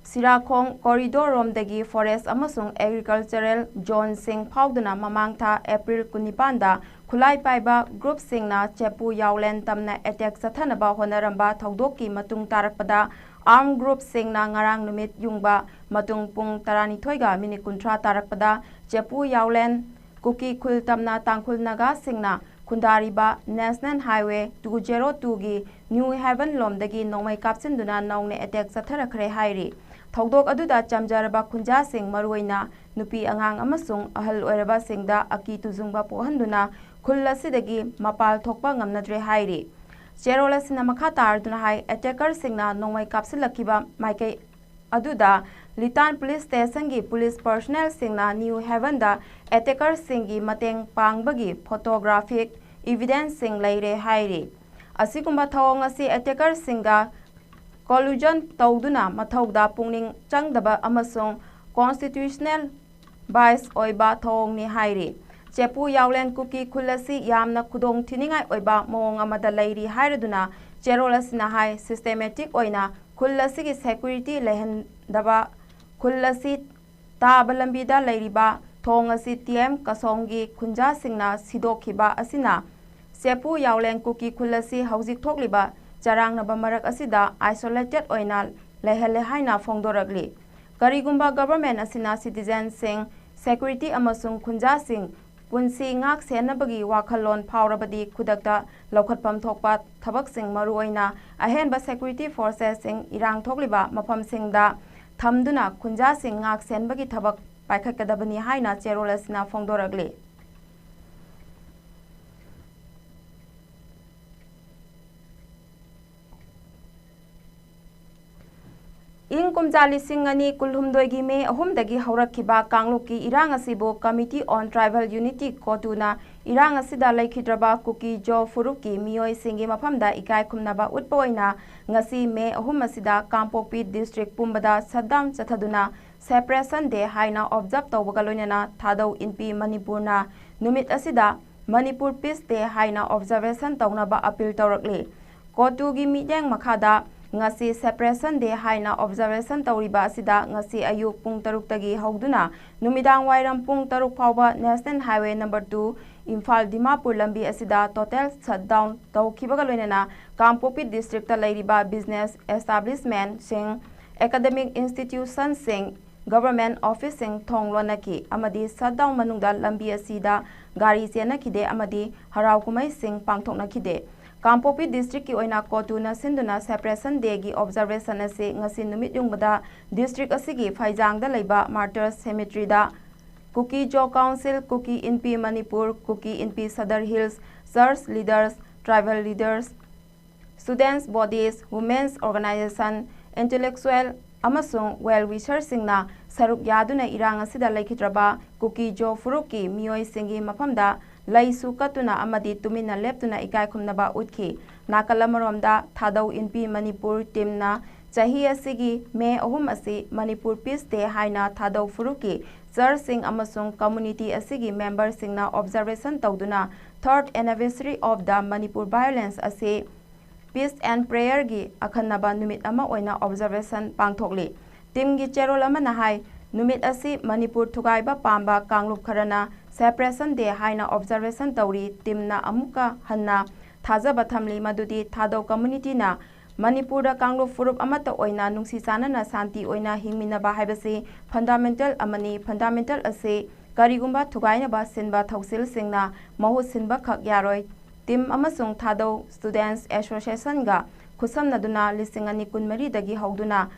ꯁꯤꯔꯥꯈꯣꯡ corridor ꯔꯣꯝꯗꯒꯤ forest ꯑꯃꯁꯨꯡ agricultural zoneꯁꯤꯡ ꯐꯥꯎꯗꯨꯅ ꯃꯃꯥꯡ ꯊꯥ April ꯀꯨꯟꯅꯤꯄꯥꯟꯗ ꯈꯨꯠꯂꯥꯏ ꯄꯥꯏꯕ groupꯁꯤꯡꯅ ꯆꯦꯄꯨ ꯌꯥꯎꯂꯦꯟ ꯇꯝꯅ attack ꯆꯠꯊꯅꯕ ꯍꯣꯠꯅꯔꯝꯕ ꯊꯧꯗꯣꯛꯀꯤ ꯃꯇꯨꯡ ꯇꯥꯔꯛꯄꯗ armed groupꯁꯤꯡꯅ ꯉꯔꯥꯡ ꯅꯨꯃꯤꯠ ꯌꯨꯡꯕ ꯃꯇꯨꯡ ꯄꯨꯡ ꯇꯔꯥꯅꯤꯊꯣꯏꯒ minute ꯀꯨꯟꯊ꯭ꯔꯥ ꯇꯥꯔꯛꯄꯗ ꯆꯦꯄꯨ ꯌꯥꯎꯂꯦꯟ ꯀꯨꯀꯤ ꯈꯨꯜ ꯇꯝꯅ ꯇꯥꯡꯈꯨꯜ ꯅꯥꯒꯥꯁꯤꯡꯅ ꯈꯨꯟꯗꯥꯔꯤꯕ National Highway two zero twoꯒꯤ New Haven ꯂꯣꯝꯗꯒꯤ ꯅꯣꯡꯃꯩ ꯀꯥꯞꯁꯤꯟꯗꯨꯅ ꯅꯧꯅ attack ꯆꯠꯊꯔꯛꯈ꯭ꯔꯦ ꯍꯥꯏꯔꯤ꯫ ꯊꯧꯗꯣꯛ ꯑꯗꯨꯗ ꯆꯝꯖꯔꯕ ꯈꯨꯟꯖꯥꯁꯤꯡ, ꯃꯔꯨꯑꯣꯏꯅ ꯅꯨꯄꯤ ꯑꯉꯥꯡ ꯑꯃꯁꯨꯡ ꯑꯍꯜ ꯑꯣꯏꯔꯕꯁꯤꯡꯗ ꯑꯀꯤ ꯇꯨꯖꯨꯡꯕ ꯄꯣꯛꯍꯟꯗꯨꯅ ꯈꯨꯜ ꯑꯁꯤꯗꯒꯤ ꯃꯄꯥꯜ ꯊꯣꯛꯄ ꯉꯝꯅꯗ꯭ꯔꯦ ꯍꯥꯏꯔꯤ꯫ ꯆꯦꯔꯣꯜ ꯑꯁꯤꯅ ꯃꯈꯥ ꯇꯥꯔꯗꯨꯅ ꯍꯥꯏ, attackerꯁꯤꯡꯅ ꯅꯣꯡꯃꯩ ꯀꯥꯞꯁꯤꯜꯂꯛꯈꯤꯕ ꯃꯥꯏꯀꯩ ꯑꯗꯨꯗ ꯂꯤꯇꯥꯟ police stationꯒꯤ police personnelꯁꯤꯡꯅ New Havenꯗ attackerꯁꯤꯡꯒꯤ ꯃꯇꯦꯡ ꯄꯥꯡꯕꯒꯤ photographic evidenceꯁꯤꯡ ꯂꯩꯔꯦ ꯍꯥꯏꯔꯤ꯫ ꯑꯁꯤꯒꯨꯝꯕ ꯊꯧꯑꯣꯡ ꯑꯁꯤ attackerꯁꯤꯡꯒ collusion ꯇꯧꯗꯨꯅ ꯃꯊꯧꯗ ꯄꯨꯛꯅꯤꯡ ꯆꯪꯗꯕ ꯑꯃꯁꯨꯡ constitutional bias ꯑꯣꯏꯕ ꯊꯧꯑꯣꯡꯅꯤ ꯍꯥꯏꯔꯤ꯫ ꯆꯦꯄꯨ ꯌꯥꯎꯂꯦꯟ ꯀꯨꯀꯤ ꯈꯨꯜ ꯑꯁꯤ ꯌꯥꯝꯅ ꯈꯨꯗꯣꯡ ꯊꯤꯅꯤꯡꯉꯥꯏ ꯑꯣꯏꯕ ꯃꯑꯣꯡ ꯑꯃꯗ ꯂꯩꯔꯤ ꯍꯥꯏꯔꯗꯨꯅ ꯆꯦꯔꯣꯜ ꯑꯁꯤꯅ ꯍꯥꯏ, systematic ꯑꯣꯏꯅ ꯈꯨꯜ ꯑꯁꯤꯒꯤ security ꯂꯩꯍꯟꯗꯕ, ꯈꯨꯜ ꯑꯁꯤ ꯇꯥꯕ ꯂꯝꯕꯤꯗ ꯂꯩꯔꯤꯕ ꯊꯣꯡ ꯑꯁꯤ T M ꯀꯁꯣꯡꯒꯤ ꯈꯨꯟꯖꯥꯁꯤꯡꯅ ꯁꯤꯗꯣꯛꯈꯤꯕ ꯑꯁꯤꯅ ꯆꯦꯄꯨ ꯌꯥꯎꯂꯦꯟ ꯀꯨꯀꯤ ꯈꯨꯜ ꯑꯁꯤ ꯍꯧꯖꯤꯛ ꯊꯣꯛꯂꯤꯕ ꯆꯔꯥꯡꯅꯕ ꯃꯔꯛ ꯑꯁꯤꯗ isolated ꯑꯣꯏꯅ ꯂꯩꯍꯜꯂꯦ ꯍꯥꯏꯅ ꯐꯣꯡꯗꯣꯔꯛꯂꯤ꯫ ꯀꯔꯤꯒꯨꯝꯕ government ꯑꯁꯤꯅ citizenꯁꯤꯡ, security ꯑꯃꯁꯨꯡ ꯈꯨꯟꯖꯥꯁꯤꯡ ꯄꯨꯟꯁꯤ ꯉꯥꯛ ꯁꯦꯟꯅꯕꯒꯤ ꯋꯥꯈꯜꯂꯣꯟ ꯐꯥꯎꯔꯕꯗꯤ ꯈꯨꯗꯛꯇ ꯂꯧꯈꯠꯐꯝ ꯊꯣꯛꯄ ꯊꯕꯛꯁꯤꯡ, ꯃꯔꯨꯑꯣꯏꯅ ꯑꯍꯦꯟꯕ security forcesꯁꯤꯡ ꯏꯔꯥꯡ ꯊꯣꯛꯂꯤꯕ ꯃꯐꯝꯁꯤꯡꯗ ꯊꯝꯗꯨꯅ ꯈꯨꯟꯖꯥꯁꯤꯡ ꯉꯥꯛ ꯁꯦꯟꯕꯒꯤ ꯊꯕꯛ ꯄꯥꯏꯈꯠꯀꯗꯕꯅꯤ ꯍꯥꯏꯅ ꯆꯦꯔꯣꯜ ꯑꯁꯤꯅ ꯐꯣꯡꯗꯣꯔꯛꯂꯤ꯫ ꯏꯪ ꯀꯨꯝꯖꯥ ꯂꯤꯁꯤꯡ ꯑꯅꯤ ꯀꯨꯟꯍꯨꯝꯗꯣꯏꯒꯤ ꯃꯦ ꯑꯍꯨꯝꯗꯒꯤ ꯍꯧꯔꯛꯈꯤꯕ ꯀꯥꯡꯂꯨꯞꯀꯤ ꯏꯔꯥꯡ ꯑꯁꯤꯕꯨ Committee on Tribal Unity, ꯀꯣꯇꯨꯅ ꯏꯔꯥꯡ ꯑꯁꯤꯗ ꯂꯩꯈꯤꯗ꯭ꯔꯕ ꯀꯨꯀꯤ ꯖꯣ ꯐꯨꯔꯨꯞꯀꯤ ꯃꯤꯑꯣꯏꯁꯤꯡꯒꯤ ꯃꯐꯝꯗ ꯏꯀꯥꯏ ꯈꯨꯝꯅꯕ ꯎꯠꯄ ꯑꯣꯏꯅ ꯉꯁꯤ ꯃꯦ ꯑꯍꯨꯝ ꯑꯁꯤꯗ ꯀꯥꯡꯄꯣꯛꯄꯤ district ꯄꯨꯝꯕꯗ shutdown ꯆꯠꯊꯗꯨꯅ Separation Day ꯍꯥꯏꯅ observe ꯇꯧꯕꯒ ꯂꯣꯏꯅꯅ ꯊꯥꯗꯧ ꯏꯟꯄꯤ ꯃꯅꯤꯄꯨꯔꯅ ꯅꯨꯃꯤꯠ ꯑꯁꯤꯗ Manipur Peace Day ꯍꯥꯏꯅ observation ꯇꯧꯅꯕ appeal ꯇꯧꯔꯛꯂꯤ꯫ ꯀꯣꯇꯨꯒꯤ ꯃꯤꯠꯌꯦꯡ ꯃꯈꯥꯗ ꯉꯁꯤ Separation Day ꯍꯥꯏꯅ observation ꯇꯧꯔꯤꯕ ꯑꯁꯤꯗ ꯉꯁꯤ ꯑꯌꯨꯛ ꯄꯨꯡ ꯇꯔꯨꯛꯇꯒꯤ ꯍꯧꯗꯨꯅ ꯅꯨꯃꯤꯗꯥꯡ ꯋꯥꯏꯔꯝ ꯄꯨꯡ ꯇꯔꯨꯛ ꯐꯥꯎꯕ National Highway number two Imphal Dimapur ꯂꯝꯕꯤ ꯑꯁꯤꯗ total shutdown ꯇꯧꯈꯤꯕꯒ ꯂꯣꯏꯅꯅ ꯀꯥꯡꯄꯣꯛꯄꯤ district ꯂꯩꯔꯤꯕ business establishment ꯁꯤꯡ, academic institution ꯁꯤꯡ, government office ꯁꯤꯡ ꯊꯣꯡ ꯂꯣꯟꯅꯈꯤ ꯑꯃꯗꯤ shutdown ꯃꯅꯨꯡꯗ ꯂꯝꯕꯤ ꯑꯁꯤꯗ ꯒꯥꯔꯤ ꯆꯦꯟꯅꯈꯤꯗꯦ ꯑꯃꯗꯤ ꯍꯔꯥꯎ ꯀꯨꯝꯍꯩꯁꯤꯡ ꯄꯥꯡꯊꯣꯛꯅꯈꯤꯗꯦ꯫ ꯀꯥꯡꯄꯣꯛꯄꯤ district ꯀꯤ ꯑꯣꯏꯅ ꯀꯣꯇꯨꯅ ꯁꯤꯟꯗꯨꯅ Separation Day ꯒꯤ observation ꯑꯁꯤ ꯉꯁꯤ ꯅꯨꯃꯤꯠ ꯌꯨꯡꯕꯗ district ꯑꯁꯤꯒꯤ ꯐꯩꯖꯥꯡꯗ ꯂꯩꯕ Martyrs Cemetery ꯗ Kuki Zo Council, Kuki Inpi Manipur, Kuki Inpi Sadar Hills, church leaders, tribal leaders, students bodies, women's organization, intellectual ꯑꯃꯁꯨꯡ well wisher ꯁꯤꯡꯅ ꯁꯔꯨꯛ ꯌꯥꯗꯨꯅ ꯏꯔꯥꯡ ꯑꯁꯤꯗ ꯂꯩꯈꯤꯗ꯭ꯔꯕ ꯀꯨꯀꯤ ꯖꯣ ꯐꯨꯔꯨꯞꯀꯤ ꯃꯤꯑꯣꯏꯁꯤꯡꯒꯤ ꯃꯐꯝꯗ ꯂꯩꯁꯨ ꯀꯠꯇꯨꯅ ꯑꯃꯗꯤ ꯇꯨꯃꯤꯟꯅ ꯂꯦꯞꯇꯨꯅ ꯏꯀꯥꯏ ꯈꯨꯝꯅꯕ ꯎꯠꯈꯤ꯫ ꯅꯥꯀꯜ ꯑꯃꯔꯣꯝꯗ ꯊꯥꯗꯧ ꯏꯟꯄꯤ ꯃꯅꯤꯄꯨꯔ team ꯅ ꯆꯍꯤ ꯑꯁꯤꯒꯤ ꯃꯦ ꯑꯍꯨꯝ ꯑꯁꯤ Manipur Peace Day ꯍꯥꯏꯅ ꯊꯥꯗꯧ ꯐꯨꯔꯨꯞꯀꯤ church ꯁꯤꯡ ꯑꯃꯁꯨꯡ community ꯑꯁꯤꯒꯤ member ꯁꯤꯡꯅ observation ꯇꯧꯗꯨꯅ third anniversary of the Manipur violence ꯑꯁꯤ Peace and Prayer ꯒꯤ ꯑꯈꯟꯅꯕ ꯅꯨꯃꯤꯠ ꯑꯃ ꯑꯣꯏꯅ observation ꯄꯥꯡꯊꯣꯛꯂꯤ꯫ Team ꯒꯤ ꯆꯦꯔꯣꯜ ꯑꯃꯅ ꯍꯥꯏ, ꯅꯨꯃꯤꯠ ꯑꯁꯤ ꯃꯅꯤꯄꯨꯔ ꯊꯨꯒꯥꯏꯕ ꯄꯥꯝꯕ ꯀꯥꯡꯂꯨꯞ ꯈꯔꯅ Separation Day ꯍꯥꯏꯅ observation ꯇꯧꯔꯤ꯫ Team ꯅ ꯑꯃꯨꯛꯀ ꯍꯟꯅ ꯊꯥꯖꯕ ꯊꯝꯂꯤ ꯃꯗꯨꯗꯤ ꯊꯥꯗꯧ community ꯅ ꯃꯅꯤꯄꯨꯔꯗ ꯀꯥꯡꯂꯨꯞ ꯐꯨꯔꯨꯞ ꯑꯃꯠꯇ ꯑꯣꯏꯅ ꯅꯨꯡꯁꯤ ꯆꯥꯟꯅꯅ ꯁꯥꯟꯇꯤ ꯑꯣꯏꯅ ꯍꯤꯡꯃꯤꯟꯅꯕ ꯍꯥꯏꯕꯁꯤ fundamental ꯑꯃꯅꯤ꯫ Fundamental ꯑꯁꯤ ꯀꯔꯤꯒꯨꯝꯕ ꯊꯨꯒꯥꯏꯅꯕ ꯁꯤꯟꯕ ꯊꯧꯁꯤꯜꯁꯤꯡꯅ ꯃꯍꯨꯠ ꯁꯤꯟꯕꯈꯛ ꯌꯥꯔꯣꯏ꯫ Team ꯑꯃꯁꯨꯡ ꯊꯥꯗꯧ Students Association ꯒ ꯈꯨꯠꯁꯝꯅꯗꯨꯅ ꯂꯤꯁꯤꯡ ꯑꯅꯤ ꯀꯨꯟꯃꯔꯤꯗꯒꯤ ꯍꯧꯗꯨꯅ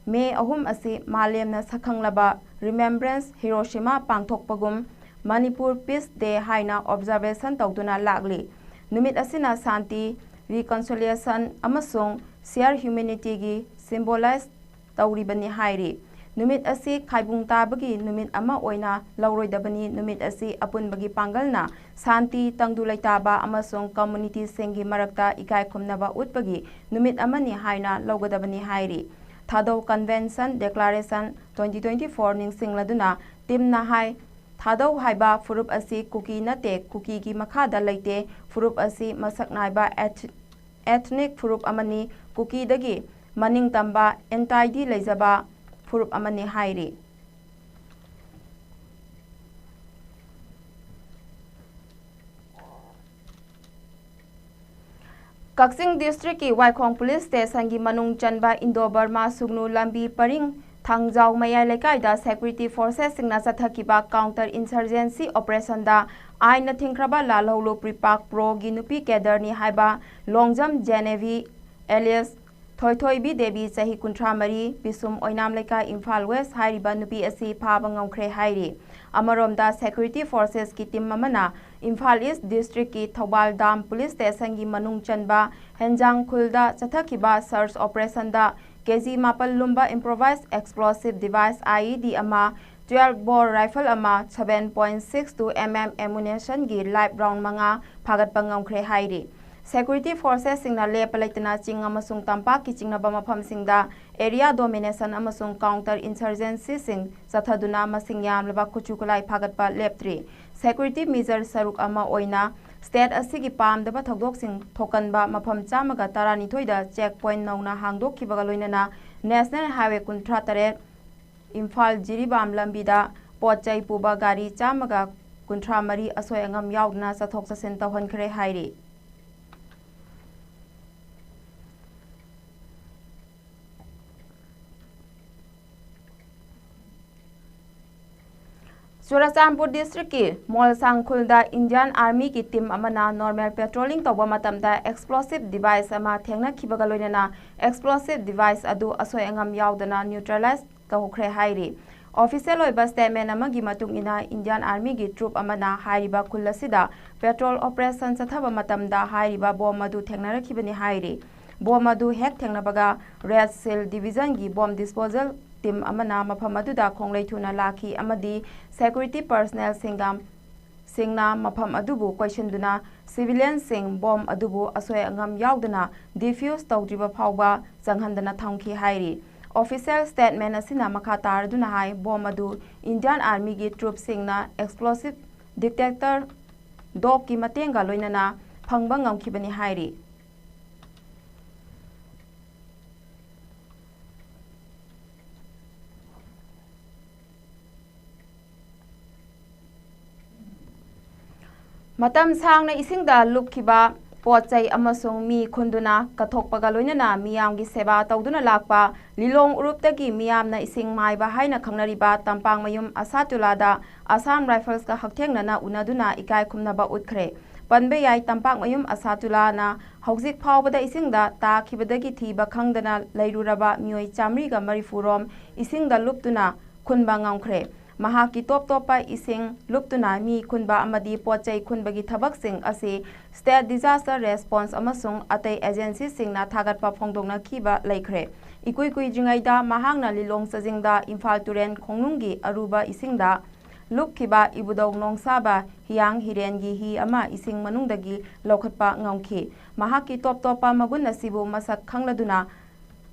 ꯃꯦ ꯑꯍꯨꯝ ꯑꯁꯤ ꯃꯥꯂꯦꯝꯅ ꯁꯛꯈꯪꯂꯕ Remembrance Hiroshima ꯄꯥꯡꯊꯣꯛꯄꯒꯨꯝ Manipur Peace Day ꯍꯥꯏꯅ observation ꯇꯧꯗꯨꯅ ꯂꯥꯛꯂꯤ꯫ ꯅꯨꯃꯤꯠ ꯑꯁꯤꯅ ꯁꯥꯟꯇꯤ, reconciliation ꯑꯃꯁꯨꯡ share humanity ꯒꯤ symbolize ꯇꯧꯔꯤꯕꯅꯤ ꯍꯥꯏꯔꯤ꯫ ꯅꯨꯃꯤꯠ ꯑꯁꯤ ꯈꯥꯏꯕꯨꯡ ꯇꯥꯕꯒꯤ ꯅꯨꯃꯤꯠ ꯑꯃ ꯑꯣꯏꯅ ꯂꯧꯔꯣꯏꯗꯕꯅꯤ꯫ ꯅꯨꯃꯤꯠ ꯑꯁꯤ ꯑꯄꯨꯟꯕꯒꯤ ꯄꯥꯡꯒꯜꯅ ꯁꯥꯟꯇꯤ, ꯇꯪꯗꯨ ꯂꯩꯇꯥꯕ ꯑꯃꯁꯨꯡ ꯀꯝꯃꯨꯅꯤꯇꯤꯁꯤꯡꯒꯤ ꯃꯔꯛꯇ ꯏꯀꯥꯏ ꯈꯨꯝꯅꯕ ꯎꯠꯄꯒꯤ ꯅꯨꯃꯤꯠ ꯑꯃꯅꯤ ꯍꯥꯏꯅ ꯂꯧꯒꯗꯕꯅꯤ ꯍꯥꯏꯔꯤ꯫ ꯊꯥꯗꯧ Convention Declaration twenty twenty-four ꯅꯤꯡꯁꯤꯡꯂꯗꯨꯅ ꯇꯤꯝꯅ ꯍꯥꯏ, ꯊꯥꯗꯧ ꯍꯥꯏꯕ ꯐꯨꯔꯨꯞ ꯑꯁꯤ ꯀꯨꯀꯤ ꯅꯠꯇꯦ, ꯀꯨꯀꯤꯒꯤ ꯃꯈꯥꯗ ꯂꯩꯇꯦ꯫ ꯐꯨꯔꯨꯞ ꯑꯁꯤ ꯃꯁꯛ ꯅꯥꯏꯕ eth-, ethnic ꯐꯨꯔꯨꯞ ꯑꯃꯅꯤ꯫ ꯀꯨꯀꯤꯗꯒꯤ ꯃꯅꯤꯡ ꯇꯝꯕ entity ꯂꯩꯖꯕ ꯐꯨꯔꯨꯞ ꯑꯃꯅꯤ ꯍꯥꯏꯔꯤ꯫ ꯀꯛꯆꯤꯡ district ꯀꯤ ꯋꯥꯏꯈꯣꯡ police station ꯒꯤ ꯃꯅꯨꯡ ꯆꯟꯕ ꯏꯟꯗꯣ ꯕꯔꯃꯥ ꯁꯨꯒꯅꯨ ꯂꯝꯕꯤ ꯄꯔꯤꯡ ꯊꯥꯡꯖꯥꯎ ꯃꯌꯥꯏ ꯂꯩꯀꯥꯏꯗ security forces ꯁꯤꯡꯅ ꯆꯠꯊꯈꯤꯕ counter insurgency operation ꯗ ꯑꯥꯏꯟꯅ ꯊꯤꯡꯈ꯭ꯔꯕ ꯂꯥꯜꯍꯧꯂꯨꯞ ꯔꯤꯄꯥꯛ ꯄ꯭ꯔꯣꯒꯤ ꯅꯨꯄꯤ cadre ꯅꯤ ꯍꯥꯏꯕ ꯂꯣꯡꯖꯝ ꯖꯦꯅꯦꯚꯤ alias ꯊꯣꯏꯊꯣꯏꯕꯤ ꯗꯦꯕꯤ, ꯆꯍꯤ ꯀꯨꯟꯊ꯭ꯔꯥ ꯃꯔꯤ, ꯄꯤꯁꯨꯝ ꯑꯣꯏꯅꯥꯝ ꯂꯩꯀꯥꯏ, ꯏꯝꯐꯥꯜ West ꯍꯥꯏꯔꯤꯕ ꯅꯨꯄꯤ ꯑꯁꯤ ꯐꯥꯕ ꯉꯝꯈ꯭ꯔꯦ ꯍꯥꯏꯔꯤ꯫ ꯑꯃꯔꯣꯝꯗ, security forces ꯀꯤ team ꯑꯃꯅ ꯏꯝꯐꯥꯜ East district ꯀꯤ ꯊꯧꯕꯥꯜ dam police station ꯒꯤ ꯃꯅꯨꯡ ꯆꯟꯕ ꯍꯦꯟꯖꯥꯡ ꯈꯨꯜꯗ ꯆꯠꯊꯈꯤꯕ search operation ꯗ KG ꯃꯥꯄꯜ ꯂꯨꯝꯕ improvised explosive device, IED, ꯑꯃ, twelve bore rifle ꯑꯃ, seven point six two MM ammunition ꯒꯤ live round ꯃꯉꯥ ꯐꯥꯒꯠꯄ ꯉꯝꯈ꯭ꯔꯦ ꯍꯥꯏꯔꯤ꯫ Security forces ꯁꯤꯡꯅ ꯂꯦꯞꯄ ꯂꯩꯇꯅ ꯆꯤꯡ ꯑꯃꯁꯨꯡ ꯇꯝꯄꯥꯛꯀꯤ ꯆꯤꯡꯅꯕ ꯃꯐꯝꯁꯤꯡꯗ area domination ꯑꯃꯁꯨꯡ counter insurgency ꯁꯤꯡ ꯆꯠꯊꯗꯨꯅ ꯃꯁꯤꯡ ꯌꯥꯝꯂꯕ ꯈꯨꯠꯁꯨ ꯈꯨꯠꯂꯥꯏ ꯐꯥꯒꯠꯄ ꯂꯦꯞꯇ꯭ꯔꯤ꯫ Security measure ꯁꯔꯨꯛ ꯑꯃ ꯑꯣꯏꯅ state ꯑꯁꯤꯒꯤ ꯄꯥꯝꯗꯕ ꯊꯧꯗꯣꯛꯁꯤꯡ ꯊꯣꯛꯀꯟꯕ ꯃꯐꯝ ꯆꯥꯝꯃꯒ ꯇꯔꯥꯅꯤꯊꯣꯏꯗ check point ꯅꯧꯅ ꯍꯥꯡꯗꯣꯛꯈꯤꯕꯒ ꯂꯣꯏꯅꯅ National Highway ꯀꯨꯟꯊ꯭ꯔꯥ ꯇꯔꯦꯠ ꯏꯝꯐꯥꯜ ꯖꯤꯔꯤꯕꯥꯝ ꯂꯝꯕꯤꯗ ꯄꯣꯠ ꯆꯩ ꯄꯨꯕ ꯒꯥꯔꯤ ꯆꯥꯝꯃꯒ ꯀꯨꯟꯊ꯭ꯔꯥ ꯃꯔꯤ ꯑꯁꯣꯏ ꯑꯉꯥꯝ ꯌꯥꯎꯗꯅ ꯆꯠꯊꯣꯛ ꯆꯠꯁꯤꯟ ꯇꯧꯍꯟꯈ꯭ꯔꯦ ꯍꯥꯏꯔꯤ꯫ ꯆꯨꯔꯆꯥꯟꯄꯨꯔ district ꯀꯤ ꯃꯣꯜꯁꯥꯡ ꯈꯨꯜꯗ Indian Army ꯒꯤ team ꯑꯃꯅ normal patrolling ꯇꯧꯕ ꯃꯇꯝꯗ explosive device ꯑꯃ ꯊꯦꯡꯅꯈꯤꯕꯒ ꯂꯣꯏꯅꯅ explosive device ꯑꯗꯨ ꯑꯁꯣꯏ ꯑꯉꯥꯝ ꯌꯥꯎꯗꯅ neutralize ꯇꯧꯈ꯭ꯔꯦ ꯍꯥꯏꯔꯤ꯫ Official ꯑꯣꯏꯕ statement ꯑꯃꯒꯤ ꯃꯇꯨꯡ ꯏꯟꯅ, Indian Army ꯒꯤ troop ꯑꯃꯅ ꯍꯥꯏꯔꯤꯕ ꯈꯨꯜ ꯑꯁꯤꯗ patrol operation ꯆꯠꯊꯕ ꯃꯇꯝꯗ ꯍꯥꯏꯔꯤꯕ bomb ꯑꯗꯨ ꯊꯦꯡꯅꯔꯛꯈꯤꯕꯅꯤ ꯍꯥꯏꯔꯤ꯫ ꯕꯣꯝ ꯑꯗꯨ ꯍꯦꯛ ꯊꯦꯡꯅꯕꯒ Red Shield Division ꯒꯤ bomb disposal team ꯑꯃꯅ ꯃꯐꯝ ꯑꯗꯨꯗ ꯈꯣꯡꯂꯩ ꯊꯨꯅ ꯂꯥꯛꯈꯤ ꯑꯃꯗꯤ security personnel ꯁꯤꯡꯒ ꯁꯤꯡꯅ ꯃꯐꯝ ꯑꯗꯨꯕꯨ ꯀꯣꯏꯁꯤꯟꯗꯨꯅ civilian ꯁꯤꯡ ꯕꯣꯝ ꯑꯗꯨꯕꯨ ꯑꯁꯣꯏ ꯑꯉꯥꯝ ꯌꯥꯎꯗꯅ defuse ꯇꯧꯗ꯭ꯔꯤꯕ ꯐꯥꯎꯕ ꯆꯪꯍꯟꯗꯅ ꯊꯝꯈꯤ ꯍꯥꯏꯔꯤ꯫ Official statement ꯑꯁꯤꯅ ꯃꯈꯥ ꯇꯥꯔꯗꯨꯅ ꯍꯥꯏ, ꯕꯣꯝ ꯑꯗꯨ Indian Army ꯒꯤ troops ꯁꯤꯡꯅ explosive detector dog ꯀꯤ ꯃꯇꯦꯡꯒ ꯂꯣꯏꯅꯅ ꯐꯪꯕ ꯉꯝꯈꯤꯕꯅꯤ ꯍꯥꯏꯔꯤ꯫ ꯃꯇꯝ ꯁꯥꯡꯅ ꯏꯁꯤꯡꯗ ꯂꯨꯞꯈꯤꯕ ꯄꯣꯠ ꯆꯩ ꯑꯃꯁꯨꯡ ꯃꯤ ꯈꯨꯟꯗꯨꯅ ꯀꯠꯊꯣꯛꯄꯒ ꯂꯣꯏꯅꯅ ꯃꯤꯌꯥꯝꯒꯤ ꯁꯦꯕꯥ ꯇꯧꯗꯨꯅ ꯂꯥꯛꯄ ꯂꯤꯂꯣꯡ ꯎꯔꯨꯞꯇꯒꯤ ꯃꯤꯌꯥꯝꯅ ꯏꯁꯤꯡ ꯃꯥꯏꯕ ꯍꯥꯏꯅ ꯈꯪꯅꯔꯤꯕ ꯇꯝꯄꯥꯛꯃꯌꯨꯝ ꯑꯁꯥꯇꯨꯂꯥꯗ Assam Rifles ꯀ ꯍꯛꯊꯦꯡꯅꯅ ꯎꯅꯗꯨꯅ ꯏꯀꯥꯏ ꯈꯨꯝꯅꯕ ꯎꯠꯈ꯭ꯔꯦ꯫ ꯄꯟꯕ ꯌꯥꯏ, ꯇꯝꯄꯥꯛꯃꯌꯨꯝ ꯑꯁꯥꯇꯨꯂꯥꯅ ꯍꯧꯖꯤꯛ ꯐꯥꯎꯕꯗ ꯏꯁꯤꯡꯗ ꯇꯥꯈꯤꯕꯗꯒꯤ ꯊꯤꯕ ꯈꯪꯗꯅ ꯂꯩꯔꯨꯔꯕ ꯃꯤꯑꯣꯏ ꯆꯥꯃꯔꯤꯒ ꯃꯔꯤꯐꯨ ꯔꯣꯝ ꯏꯁꯤꯡꯗ ꯂꯨꯞꯇꯨꯅ ꯈꯨꯟꯕ ꯉꯝꯈ꯭ꯔꯦ꯫ ꯃꯍꯥꯛꯀꯤ ꯇꯣꯞ ꯇꯣꯞꯄ ꯏꯁꯤꯡ ꯂꯨꯞꯇꯨꯅ ꯃꯤ ꯈꯨꯟꯕ ꯑꯃꯗꯤ ꯄꯣꯠ ꯆꯩ ꯈꯨꯟꯕꯒꯤ ꯊꯕꯛꯁꯤꯡ ꯑꯁꯤ State Disaster Response ꯑꯃꯁꯨꯡ ꯑꯇꯩ agency ꯁꯤꯡꯅ ꯊꯥꯒꯠꯄ ꯐꯣꯡꯗꯣꯛꯅꯈꯤꯕ ꯂꯩꯈ꯭ꯔꯦ꯫ ꯏꯀꯨꯏ ꯀꯨꯏꯗ꯭ꯔꯤꯉꯩꯗ ꯃꯍꯥꯛꯅ ꯂꯤꯂꯣꯡ ꯆꯥꯖꯤꯡꯗ ꯏꯝꯐꯥꯜ ꯇꯨꯔꯦꯜ ꯈꯣꯡꯅꯨꯡꯒꯤ ꯑꯔꯨꯕ ꯏꯁꯤꯡꯗ ꯂꯨꯞꯈꯤꯕ ꯏꯕꯨꯙꯧ ꯅꯣꯡꯁꯥꯕ ꯍꯤꯌꯥꯡ ꯍꯤꯔꯦꯟꯒꯤ ꯍꯤ ꯑꯃ ꯏꯁꯤꯡ ꯃꯅꯨꯡꯗꯒꯤ ꯂꯧꯈꯠꯄ ꯉꯝꯈꯤ꯫ ꯃꯍꯥꯛꯀꯤ ꯇꯣꯞ ꯇꯣꯞꯄ ꯃꯒꯨꯟ ꯑꯁꯤꯕꯨ ꯃꯁꯛ ꯈꯪꯂꯗꯨꯅ,